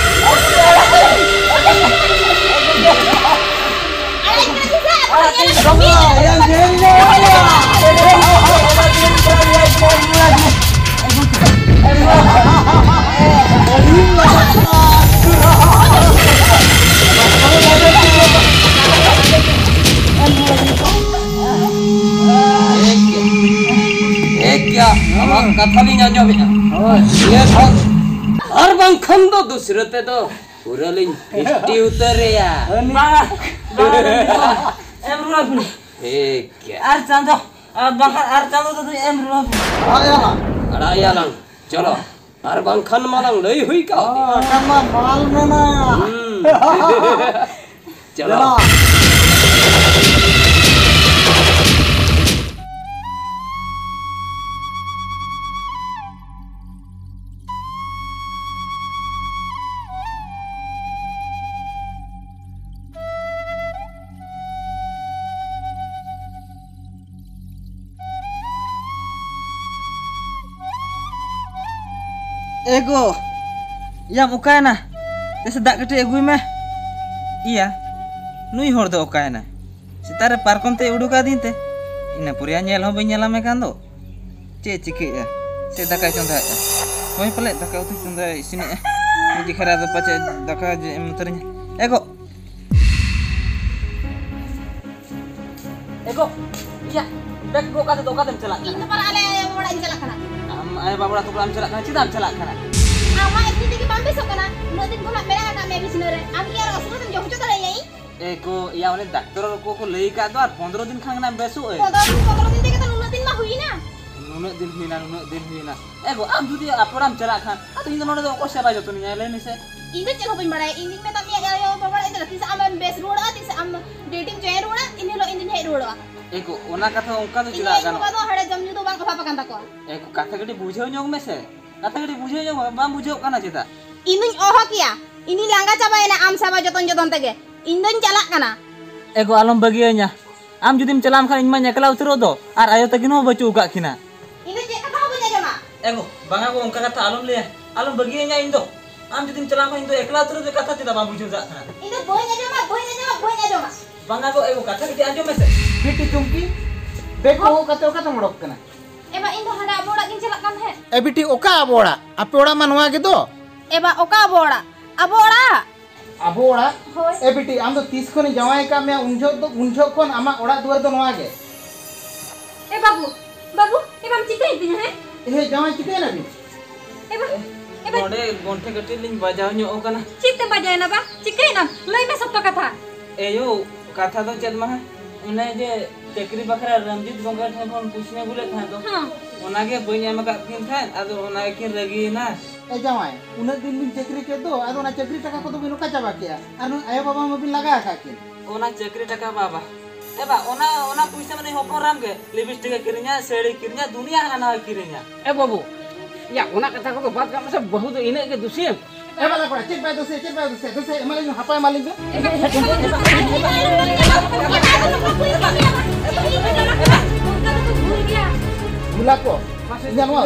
ᱴᱷᱤᱠ ᱜᱮᱭᱟ, ᱟᱢᱟᱜ ᱠᱟᱛᱷᱟ ᱞᱤᱧ ᱟᱸᱡᱚᱢᱮᱫᱼᱟ᱾ ᱦᱳᱭ᱾ ᱱᱤᱭᱟᱹ ᱠᱷᱚᱱ ᱟᱨ ᱵᱟᱝᱠᱷᱟᱱ ᱫᱚ ᱫᱩᱥᱨᱟᱹ ᱛᱮᱫᱚ ᱯᱩᱨᱟᱹ ᱞᱤᱧ ᱯᱷᱤᱥᱴᱤ ᱩᱛᱟᱹᱨᱮᱭᱟ᱾ ᱵᱟᱝᱟ, ᱵᱟᱝᱟ, ᱮᱢ ᱨᱩᱣᱟᱹᱲ ᱵᱤᱱ᱾ ᱴᱷᱤᱠ ᱜᱮᱭᱟ᱾ ᱟᱨ ᱪᱟᱸᱫᱚ, ᱟᱨ ᱵᱟᱝᱠᱷᱟᱱ ᱟᱨ ᱪᱟᱸᱫᱚ ᱫᱚ ᱮᱢ ᱨᱩᱣᱟᱹᱲ ᱵᱤᱱ᱾ ᱟᱲᱟᱜ ᱭᱟᱞᱟᱝ᱾ ᱟᱲᱟᱜ ᱭᱟᱞᱟᱝ᱾ ᱪᱚᱞᱚ᱾ ᱟᱨ ᱵᱟᱝᱠᱷᱟᱱ ᱢᱟᱞᱟᱝ ᱞᱟᱹᱭ ᱦᱩᱭ ᱠᱟᱜ ᱜᱮ᱾ ᱚ, ᱠᱟᱱᱟ, ᱢᱟᱞ ᱢᱮᱱᱟᱜᱼᱟ᱾ ᱦᱩᱸ᱾ ᱪᱚᱞᱚ᱾ ᱪᱚᱞᱚ᱾ ᱮ ᱜᱚ, ᱭᱟᱢ ᱚᱠᱟᱭᱮᱱᱟ? ᱫᱮᱥᱮ ᱫᱟᱜ ᱠᱟᱹᱴᱤᱡ ᱟᱹᱜᱩᱭ ᱢᱮ᱾ ᱤᱭᱟ, ᱱᱩᱭ ᱦᱚᱲ ᱫᱚ ᱚᱠᱟᱭᱮᱱᱟ? ᱥᱮᱛᱟᱜ ᱨᱮ ᱯᱟᱨᱠᱚᱢ ᱛᱮᱭ ᱩᱰᱩᱠ ᱟᱹᱫᱤᱧ ᱛᱮ, ᱤᱱᱟᱹ ᱯᱚᱨᱮ ᱧᱮᱞ ᱦᱚᱸ ᱵᱟᱹᱧ ᱧᱮᱞᱟᱢᱮ ᱠᱟᱱ ᱫᱚ᱾ ᱪᱮᱫ ᱪᱤᱠᱟᱹᱭᱮᱫᱼᱟ? ᱥᱮ ᱫᱟᱠᱟᱭ ᱪᱚᱸᱫᱟᱭᱮᱫᱼᱟ? ᱦᱳᱭ ᱯᱟᱞᱮᱫ ᱫᱟᱠᱟ ᱩᱛᱩ ᱪᱚᱸᱫᱟᱭ ᱤᱥᱤᱱᱮᱫᱼᱟ᱾ ᱱᱤᱡᱮ ᱠᱷᱟᱨᱟ ᱫᱚ ᱯᱟᱪᱮᱫ ᱫᱟᱠᱟ ᱡᱮ ᱮᱢ ᱩᱛᱟᱹᱨᱤᱧᱟ᱾ ᱮ ᱜᱚ! ᱮ ᱜᱚ, ᱤᱭᱟ, ᱵᱮᱜᱽ ᱜᱚᱜ ᱠᱟᱛᱮ ᱫᱚ ᱚᱠᱟᱛᱮᱢ ᱪᱟᱞᱟᱜ ᱤᱧ ᱠᱟᱱᱟ? ᱫᱚ ᱯᱟᱞᱮ ᱟᱞᱮ ᱟᱭᱳ ᱵᱟᱵᱟ ᱚᱲᱟᱜ ᱤᱧ ᱪᱟᱞᱟᱜ ᱠᱟᱱᱟ᱾ ᱟᱢ ᱟᱭᱳ ᱵᱟᱵᱟ ᱚᱲᱟᱜ ᱛᱟᱠᱚ ᱚᱲᱟᱜ ᱮᱢ ᱪᱟᱞᱟᱜ ᱠᱟᱱᱟ? ᱪᱮᱫᱟᱜ ᱮᱢ ᱪᱟᱞᱟᱜ ᱠᱟᱱᱟ? ᱟᱢ ᱢᱟ ᱮᱢᱱᱤ ᱛᱮᱜᱮ ᱵᱟᱢ ᱵᱮᱥᱚᱜ ᱠᱟᱱᱟ᱾ ᱩᱱᱟᱹᱜ ᱫᱤᱱ ᱠᱷᱚᱱᱟᱜ ᱢᱮᱱᱟᱜ ᱟᱠᱟᱫ ᱢᱮᱭᱟ ᱵᱤᱪᱷᱱᱟᱹ ᱨᱮ᱾ ᱟᱢ ᱠᱤ ᱟᱨ ᱚᱥᱩᱵᱤᱫᱷᱟᱢ ᱡᱚᱢ ᱦᱚᱪᱚ ᱫᱟᱲᱮᱭᱟᱹᱧᱟ ᱤᱧ? ᱮ ᱜᱚ, ᱤᱭᱟ, ᱚᱱᱮ ᱰᱟᱠᱛᱚᱨ ᱠᱚ ᱠᱚ ᱞᱟᱹᱭ ᱟᱠᱟᱫ ᱫᱚ, ᱟᱨ ᱯᱚᱱᱫᱽᱨᱚ ᱫᱤᱱ ᱠᱷᱟᱱ ᱜᱮ ᱱᱟᱜ ᱵᱮᱥᱚᱜ ᱟᱹᱧ᱾ ᱯᱚᱱᱫᱽᱨᱚ ᱫᱤᱱ, ᱯᱚᱱᱫᱽᱨᱚ ᱫᱤᱱ ᱛᱮᱜᱮ ᱛᱚ ᱱᱩᱱᱟᱹᱜ ᱫᱤᱱ ᱢᱟ ᱦᱩᱭᱮᱱᱟ᱾ ᱱᱩᱱᱟᱹᱜ ᱫᱤᱱ ᱦᱩᱭᱮᱱᱟ, ᱱᱩᱱᱟᱹᱜ ᱫᱤᱱ ᱦᱩᱭᱮᱱᱟ᱾ ᱮ ᱜᱚ, ᱟᱢ ᱡᱩᱫᱤ ᱟᱯᱮ ᱚᱲᱟᱜ ᱮᱢ ᱪᱟᱞᱟᱜ ᱠᱷᱟᱱ, ᱟᱫᱚ ᱤᱧ ᱫᱚ ᱱᱚᱰᱮ ᱫᱚ ᱚᱠᱚᱭ ᱥᱮᱵᱟ ᱡᱚᱛᱚᱱᱤᱧᱟᱭ, ᱞᱟᱹᱭ ᱢᱮᱥᱮ? ᱤᱧ ᱫᱚ ᱪᱮᱫ ᱦᱚᱸ ᱵᱟᱹᱧ ᱵᱟᱲᱟᱭᱟ᱾ ᱤᱧ ᱫᱩᱧ ᱢᱮᱛᱟᱫ ᱢᱮᱭᱟ ᱟᱭᱳ ᱵᱟᱵᱟ ᱚᱲᱟᱜ ᱤᱧ ᱪᱟᱞᱟᱜᱼᱟ, ᱛᱤᱥ ᱟᱢᱮᱢ ᱵᱮᱥ ᱨᱩᱣᱟᱹᱲᱚᱜᱼᱟ, ᱛᱤᱥ ᱟᱢ ᱰᱤᱭᱩᱴᱤᱢ ᱡᱚᱭᱮᱱ ᱨᱩᱣᱟᱹᱲᱟ, ᱤᱱ ᱦᱤᱞᱳᱜ ᱤᱧ ᱫᱩᱧ ᱦᱮᱡ ᱨᱩᱣᱟᱹᱲᱚᱜᱼᱟ᱾ ᱮ ᱜᱚ, ᱚᱱᱟ ᱠᱟᱛᱷᱟ ᱚᱱᱠᱟ ᱫᱚ ᱤᱧ ᱪᱮᱫᱟᱜ ᱟᱭᱳ ᱜᱟᱱᱚᱜᱼᱟ? ᱵᱟᱵᱟ ᱫᱚ ᱦᱟᱸᱰᱮ ᱡᱚᱢ ᱧᱩ ᱫᱚ ᱠᱚ ᱥᱟᱵ ᱟᱠᱟᱱ ᱛᱟᱠᱚᱣᱟ᱾ ᱮ, ᱠᱟᱛᱷᱟ ᱠᱟᱹᱴᱤᱡ ᱵᱩᱡᱷᱟᱹᱣ ᱧᱚᱜ ᱢᱮᱥᱮ᱾ ᱠᱟᱛᱷᱟ ᱠᱟᱹᱴᱤᱡ ᱵᱩᱡᱷᱟᱹᱣ ᱧᱚᱜ ᱢᱮ, ᱵᱟᱢ ᱵᱩᱡᱷᱟᱹᱣ ᱠᱟᱱᱟ ᱪᱮᱫᱟᱜ? ᱤᱧ ᱫᱩᱧ ᱚᱦᱚ ᱠᱮᱭᱟ᱾ ᱤᱧ ᱫᱩᱧ ᱞᱟᱸᱜᱟ ᱪᱟᱵᱟᱭᱮᱱᱟ ᱟᱢ ᱥᱟᱵᱟ ᱡᱚᱛᱚᱱ ᱡᱚᱛᱚᱱ ᱛᱮᱜᱮ᱾ ᱤᱧ ᱫᱩᱧ ᱪᱟᱞᱟᱜ ᱠᱟᱱᱟ᱾ ᱮ ᱜᱚ, ᱟᱞᱚᱢ ᱵᱟᱹᱜᱤᱭᱟᱹᱧᱟ᱾ ᱟᱢ ᱡᱩᱫᱤᱢ ᱪᱟᱞᱟᱣ ᱞᱮᱱᱠᱷᱟᱱ ᱤᱧ ᱢᱟᱧ ᱮᱠᱞᱟ ᱩᱛᱟᱹᱨᱚᱜ ᱫᱚ, ᱟᱨ ᱟᱭᱳ ᱛᱟᱹᱠᱤᱱ ᱦᱚᱸ ᱵᱟᱹᱪᱩᱜ ᱟᱠᱟᱫ ᱠᱤᱱᱟ᱾ ᱤᱧ ᱫᱚ ᱪᱮᱫ ᱠᱟᱛᱷᱟ ᱦᱚᱸ ᱵᱟᱹᱧ ᱟᱸᱡᱚᱢᱟ᱾ ᱮ ᱜᱚ, ᱵᱟᱝᱟ ᱜᱚ, ᱚᱱᱠᱟ ᱠᱟᱛᱷᱟ ᱟᱞᱚᱢ ᱞᱟᱹᱭᱟ᱾ ᱟᱞᱚᱢ ᱵᱟᱹᱜᱤᱭᱟᱹᱧᱟ ᱤᱧ ᱫᱚ᱾ ᱟᱢ ᱡᱩᱫᱤᱢ ᱪᱟᱞᱟᱣ ᱠᱷᱟᱱ ᱤᱧ ᱫᱚ ᱮᱠᱞᱟ ᱩᱛᱟᱹᱨᱚᱜ ᱫᱚ, ᱠᱟᱛᱷᱟ ᱪᱮᱫᱟᱜ ᱵᱟᱢ ᱵᱩᱡᱷᱟᱹᱣ ᱫᱟᱲᱮᱭᱟᱜ ᱠᱟᱱᱟ? ᱤᱧ ᱫᱚ ᱵᱟᱹᱧ ᱟᱸᱡᱚᱢᱟ, ᱵᱟᱹᱧ ᱟᱸᱡᱚᱢᱟ, ᱵᱟᱹᱧ ᱟᱸᱡᱚᱢᱟ᱾ ᱵᱟᱝᱟ ᱜᱚ, ᱮ ᱜᱚ, ᱠᱟᱛᱷᱟ ᱠᱟᱹᱴᱤᱡ ᱟᱸᱡᱚᱢ ᱢᱮᱥᱮ᱾ ᱵᱤᱴᱤ ᱪᱩᱢᱠᱤ, ᱵᱮᱜᱽ ᱠᱚ ᱜᱚᱜ ᱠᱟᱛᱮ ᱚᱠᱟ ᱛᱮᱢ ᱚᱰᱚᱠ ᱠᱟᱱᱟ? ᱮ ᱵᱟ, ᱤᱧ ᱫᱚ ᱦᱟᱸᱰᱮ ᱟᱵᱚ ᱚᱲᱟᱜ ᱜᱤᱧ ᱪᱟᱞᱟᱜ ᱠᱟᱱ ᱛᱟᱦᱮᱸᱫ᱾ ᱮ ᱵᱤᱴᱤ, ᱚᱠᱟ ᱟᱵᱚ ᱚᱲᱟᱜ? ᱟᱯᱮ ᱚᱲᱟᱜ ᱢᱟ ᱱᱚᱣᱟ ᱜᱮ ᱫᱚ᱾ ᱮ ᱵᱟ, ᱚᱠᱟ ᱟᱵᱚ ᱚᱲᱟᱜ? ᱟᱵᱚ ᱚᱲᱟᱜ? ᱦᱳᱭ᱾ ᱮ ᱵᱤᱴᱤ, ᱟᱢ ᱫᱚ ᱛᱤᱥ ᱠᱷᱚᱱᱤᱧ ᱡᱟᱶᱟᱭ ᱟᱠᱟᱫ ᱢᱮᱭᱟ, ᱩᱱ ᱡᱚᱦᱚᱜ ᱫᱚ, ᱩᱱ ᱡᱚᱦᱚᱜ ᱠᱷᱚᱱ ᱟᱢᱟᱜ ᱚᱲᱟᱜ ᱫᱩᱣᱟᱹᱨ ᱫᱚ ᱱᱚᱣᱟ ᱜᱮ᱾ ᱮ ᱵᱟᱹᱵᱩ, ᱵᱟᱹᱵᱩ, ᱮ ᱵᱟᱢ ᱪᱤᱠᱟᱹᱭᱮᱫ ᱛᱤᱧᱟ, ᱦᱮᱸ? ᱮ ᱡᱟᱶᱟᱭ, ᱪᱤᱠᱟᱹᱭᱮᱱᱟ ᱵᱤᱱ? ᱮ ᱵᱟ, ᱮ ᱵᱟ᱾ ᱱᱚᱰᱮ ᱜᱚᱱᱴᱷᱮ ᱠᱟᱹᱴᱤᱡ ᱞᱤᱧ ᱵᱟᱡᱟᱣ ᱧᱚᱜ ᱟᱠᱟᱱᱟ᱾ ᱪᱮᱫ ᱛᱮᱢ ᱵᱟᱡᱟᱣᱮᱱᱟ ᱵᱟ? ᱪᱤᱠᱟᱹᱭᱮᱱᱟᱢ? ᱞᱟᱹᱭ ᱢᱮ ᱥᱚᱛᱚ ᱠᱟᱛᱷᱟ᱾ ᱮᱭᱳ, ᱠᱟᱛᱷᱟ ᱫᱚ ᱪᱮᱫ ᱢᱟ, ᱚᱱᱮ ᱡᱮ ᱪᱟᱹᱠᱨᱤ ᱵᱟᱠᱷᱨᱟ ᱨᱚᱧᱡᱤᱛ ᱜᱚᱝᱠᱮ ᱴᱷᱮᱱ ᱠᱷᱚᱱ ᱯᱩᱭᱥᱟᱹᱧ ᱟᱹᱜᱩ ᱞᱮᱫ ᱛᱟᱦᱮᱸᱫ ᱫᱚ, ᱦᱮᱸ᱾ ᱚᱱᱟᱜᱮ ᱵᱟᱹᱧ ᱮᱢ ᱟᱠᱟᱫ ᱠᱤᱱ ᱛᱟᱦᱮᱸᱫ, ᱟᱫᱚ ᱚᱱᱟ ᱜᱮᱠᱤᱱ ᱨᱟᱹᱜᱤᱭᱮᱱᱟ᱾ ᱮ ᱡᱟᱶᱟᱭ, ᱩᱱᱟᱹᱜ ᱫᱤᱱ ᱵᱤᱱ ᱪᱟᱹᱠᱨᱤ ᱠᱮᱫ ᱫᱚ, ᱟᱫᱚ ᱚᱱᱟ ᱪᱟᱹᱠᱨᱤ ᱴᱟᱠᱟ ᱠᱚᱫᱚ ᱵᱤᱱ ᱚᱠᱟ ᱪᱟᱵᱟ ᱠᱮᱜᱼᱟ? ᱟᱨ ᱱᱩᱭ ᱟᱭᱳ ᱵᱟᱵᱟ ᱢᱟᱵᱤᱱ ᱞᱟᱜᱟ ᱟᱠᱟᱫ ᱠᱤᱱ᱾ ᱚᱱᱟ ᱪᱟᱹᱠᱨᱤ ᱴᱟᱠᱟ ᱵᱟᱵᱟ, ᱮ ᱵᱟ, ᱚᱱᱟ, ᱚᱱᱟ ᱯᱩᱭᱥᱟᱹ ᱢᱟᱱᱮ ᱦᱚᱯᱚᱱ ᱨᱟᱢ ᱜᱮ ᱞᱤᱯᱤᱥᱴᱤᱠ ᱮ ᱠᱤᱨᱤᱧᱟ, ᱥᱟᱹᱲᱤ ᱠᱤᱨᱤᱧᱟ, ᱫᱩᱱᱤᱭᱟ ᱦᱟᱱᱟ ᱱᱟᱣᱟ ᱠᱤᱨᱤᱧᱟ᱾ ᱮ ᱵᱟᱹᱵᱩ, ᱭᱟ, ᱚᱱᱟ ᱠᱟᱛᱷᱟ ᱠᱚᱫᱚ ᱵᱟᱫ ᱠᱟᱜ ᱢᱮᱥᱮ, ᱵᱟᱹᱦᱩ ᱫᱚ ᱤᱱᱟᱹᱜ ᱜᱮ ᱫᱩᱥᱤᱭᱟᱹᱢ᱾ ᱮ ᱵᱟᱞᱟ ᱠᱚᱲᱟ, ᱪᱮᱫ ᱵᱟᱭ ᱫᱩᱥᱤᱭᱟ, ᱪᱮᱫ ᱵᱟᱭ ᱫᱩᱥᱤᱭᱟ? ᱫᱩᱥᱤᱭᱟ, ᱮᱢᱟ ᱞᱤᱧ ᱢᱮ, ᱦᱟᱯᱟ ᱮᱢᱟ ᱞᱤᱧ ᱢᱮ᱾ ᱵᱷᱩᱞᱟ ᱠᱚ, ᱤᱧᱟᱹᱜ ᱱᱚᱣᱟ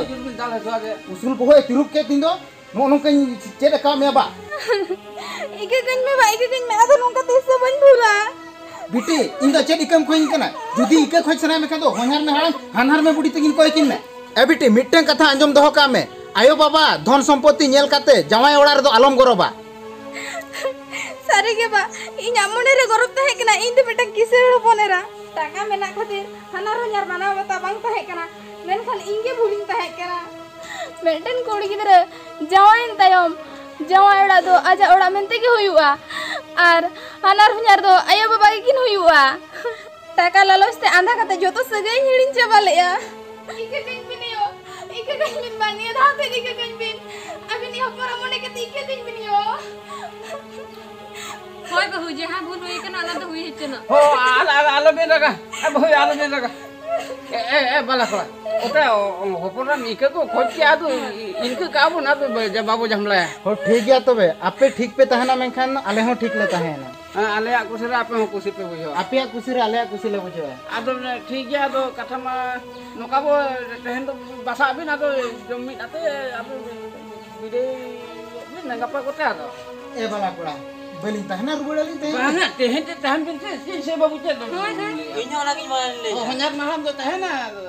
ᱩᱥᱩᱞ ᱵᱚᱦᱚᱜ ᱮ ᱛᱤᱨᱩᱵ ᱠᱮᱫ ᱛᱤᱧ ᱫᱚ, ᱱᱚᱜᱼᱚ ᱱᱚᱝᱠᱟᱧ ᱪᱮᱫ ᱟᱠᱟᱫ ᱢᱮᱭᱟ ᱵᱟ? ᱤᱠᱟᱹ ᱠᱟᱹᱧ ᱢᱮ ᱵᱟ, ᱤᱠᱟᱹ ᱠᱟᱹᱧ ᱢᱮ, ᱟᱫᱚ ᱱᱚᱝᱠᱟ ᱛᱤᱥ ᱦᱚᱸ ᱵᱟᱹᱧ ᱵᱷᱩᱞᱟ᱾ ᱵᱤᱴᱤ, ᱤᱧ ᱫᱚ ᱪᱮᱫ ᱤᱠᱟᱹᱢ ᱠᱷᱚᱡᱤᱧ ᱠᱟᱱᱟ? ᱡᱩᱫᱤ ᱤᱠᱟᱹ ᱠᱷᱚᱡ ᱥᱟᱱᱟᱭᱮᱫ ᱢᱮᱠᱷᱟᱱ ᱫᱚ ᱦᱚᱧᱦᱟᱨ ᱢᱮ ᱦᱟᱲᱟᱢ, ᱦᱟᱱᱦᱟᱨ ᱢᱮ ᱵᱩᱰᱤ ᱛᱟᱹᱠᱤᱱ ᱠᱚᱭ ᱠᱤᱱ ᱢᱮ᱾ ᱮ ᱵᱤᱴᱤ, ᱢᱤᱫᱴᱟᱝ ᱠᱟᱛᱷᱟ ᱟᱸᱡᱚᱢ ᱫᱚᱦᱚ ᱠᱟᱜ ᱢᱮ, ᱟᱭᱳ ᱵᱟᱵᱟ ᱫᱷᱚᱱ ᱥᱚᱢᱯᱚᱛᱤ ᱧᱮᱞ ᱠᱟᱛᱮ ᱡᱟᱶᱟᱭ ᱚᱲᱟᱜ ᱨᱮᱫᱚ ᱟᱞᱚᱢ ᱜᱚᱨᱚᱵᱟ᱾ ᱥᱟᱹᱨᱤ ᱜᱮ ᱵᱟ, ᱤᱧᱟᱜ ᱢᱚᱱᱮ ᱨᱮ ᱜᱚᱨᱚᱵ ᱛᱟᱦᱮᱸ ᱠᱟᱱᱟ, ᱤᱧ ᱫᱚ ᱢᱤᱫᱴᱟᱝ ᱠᱤᱥᱟᱹᱬ ᱦᱚᱯᱚᱱ ᱮᱨᱟ᱾ ᱴᱟᱠᱟ ᱢᱮᱱᱟᱜ ᱠᱷᱟᱹᱛᱤᱨ ᱦᱟᱱᱦᱟᱨ ᱦᱚᱧᱦᱟᱨ ᱢᱟᱱᱟᱣ ᱵᱟᱛᱟᱣ ᱵᱟᱝ ᱛᱟᱦᱮᱸ ᱠᱟᱱᱟ, ᱢᱮᱱᱠᱷᱟᱱ ᱤᱧ ᱜᱮ ᱵᱷᱩᱞᱤᱧ ᱛᱟᱦᱮᱸ ᱠᱟᱱᱟ᱾ ᱢᱤᱫᱴᱮᱱ ᱠᱩᱲᱤ ᱜᱤᱫᱽᱨᱟᱹ ᱡᱟᱶᱟᱭᱮᱱ ᱛᱟᱭᱚᱢ ᱡᱟᱶᱟᱭ ᱚᱲᱟᱜ ᱫᱚ ᱟᱡᱟᱜ ᱚᱲᱟᱜ ᱢᱮᱱᱛᱮ ᱜᱮ ᱦᱩᱭᱩᱜᱼᱟ, ᱟᱨ ᱦᱟᱱᱦᱟᱨ ᱦᱚᱧᱦᱟᱨ ᱫᱚ ᱟᱭᱳ ᱵᱟᱵᱟ ᱜᱮᱠᱤᱱ ᱦᱩᱭᱩᱜᱼᱟ᱾ ᱴᱟᱠᱟ ᱞᱟᱞᱚᱪ ᱛᱮ ᱟᱸᱫᱷᱟ ᱠᱟᱛᱮ ᱡᱚᱛᱚ ᱥᱟᱹᱜᱟᱹᱭᱤᱧ ᱦᱤᱲᱤᱧ ᱪᱟᱵᱟ ᱞᱮᱫᱼᱟ᱾ ᱤᱠᱟᱹ ᱠᱟᱹᱧ ᱵᱤᱱ ᱭᱳ, ᱤᱠᱟᱹ ᱠᱟᱹᱧ ᱵᱤᱱ ᱵᱟ, ᱱᱤᱭᱟᱹ ᱫᱷᱟᱣ ᱛᱮᱫ ᱤᱠᱟᱹ ᱠᱟᱹᱧ ᱵᱤᱱ᱾ ᱟᱹᱵᱤᱱᱤᱡ ᱦᱚᱯᱚᱱ ᱢᱚᱱᱮ ᱠᱟᱛᱮ ᱤᱠᱟᱹ ᱠᱟᱹᱧ ᱵᱤᱱ ᱭᱳ᱾ ᱦᱳᱭ ᱵᱟᱹᱦᱩ, ᱡᱟᱦᱟᱸ ᱵᱷᱩᱞ ᱦᱩᱭ ᱠᱟᱱᱟ, ᱚᱱᱟ ᱫᱚ ᱦᱩᱭ ᱦᱚᱪᱚᱱᱚᱜ᱾ ᱦᱳ, ᱟᱞ-, ᱟᱞ-, ᱟᱞᱚᱵᱤᱱ ᱨᱟᱜᱟ᱾ ᱮ ᱵᱟᱹᱦᱩ, ᱟᱞᱚᱵᱤᱱ ᱨᱟᱜᱟ᱾ ᱮ, ᱮ, ᱮ, ᱵᱟᱞᱟ ᱠᱚᱲᱟ, ᱚᱛᱮ, ᱚ, ᱚ, ᱦᱚᱯᱚᱱ ᱮᱨᱟ ᱤᱱᱠᱟᱹ ᱠᱚ ᱠᱷᱚᱡᱽ ᱠᱮᱜᱼᱟ, ᱟᱫᱚ ᱤ-, ᱤᱱᱠᱟᱹ ᱠᱟᱜᱼᱟ ᱵᱚᱱ, ᱟᱫᱚ ᱵᱟ-, ᱡᱟ-, ᱵᱟᱵᱚ ᱡᱷᱟᱢᱞᱟᱭᱟ᱾ ᱦᱳ, ᱴᱷᱤᱠ ᱜᱮᱭᱟ ᱛᱚᱵᱮ, ᱟᱯᱮ ᱴᱷᱤᱠ ᱯᱮ ᱛᱟᱦᱮᱱᱟ, ᱢᱮᱱᱠᱷᱟᱱ ᱟᱞᱮ ᱦᱚᱸ ᱴᱷᱤᱠ ᱞᱮ ᱛᱟᱦᱮᱱᱟ᱾ ᱦᱮᱸ, ᱟᱞᱮᱭᱟᱜ ᱠᱩᱥᱤ ᱨᱮ ᱟᱯᱮ ᱦᱚᱸ ᱠᱩᱥᱤ ᱯᱮ ᱵᱩᱡᱷᱟᱹᱣᱟ᱾ ᱟᱯᱮᱭᱟᱜ ᱠᱩᱥᱤ ᱨᱮ ᱟᱞᱮᱭᱟᱜ ᱠᱩᱥᱤ ᱞᱮ ᱵᱩᱡᱷᱟᱹᱣᱟ᱾ ᱟᱫᱚ ᱢᱟᱱᱮ ᱴᱷᱤᱠ ᱜᱮᱭᱟ, ᱟᱫᱚ ᱠᱟᱛᱷᱟ ᱢᱟ ᱱᱚᱝᱠᱟ ᱵᱚ, ᱛᱮᱦᱮᱧ ᱫᱚ ᱵᱟᱥᱟᱜ ᱵᱤᱱ, ᱟᱫᱚ ᱡᱚᱢ ᱢᱤᱫ ᱟᱛᱮ ᱟᱫᱚ ᱵᱤᱫᱟᱹᱭ ᱵᱤᱱ ᱜᱟᱯᱟ ᱠᱚᱛᱮ ᱟᱫᱚ᱾ ᱮ ᱵᱟᱞᱟ ᱠᱚᱲᱟ, ᱵᱟᱹᱞᱤᱧ ᱛᱟᱦᱮᱱᱟ, ᱨᱩᱣᱟᱹᱲ ᱟᱹᱞᱤᱧ ᱛᱮᱦᱮᱧ᱾ ᱵᱟᱝᱟ, ᱛᱮᱦᱮᱧ ᱛᱮ ᱛᱟᱦᱮᱱ ᱵᱤᱱ ᱥᱮ, ᱪᱮᱫ ᱥᱮ ᱵᱟᱹᱵᱩ, ᱪᱮᱫ ᱫᱚ? ᱦᱳᱭ, ᱦᱳᱭ᱾ ᱤᱧ ᱦᱚᱸ ᱚᱱᱟᱜᱤᱧ ᱢᱮᱱ ᱞᱟᱹᱭᱟ᱾ ᱚ, ᱦᱚᱧᱦᱟᱨ ᱢᱟᱲᱟᱝ ᱫᱚ ᱛᱟᱦᱮᱱᱟ, ᱟᱫᱚ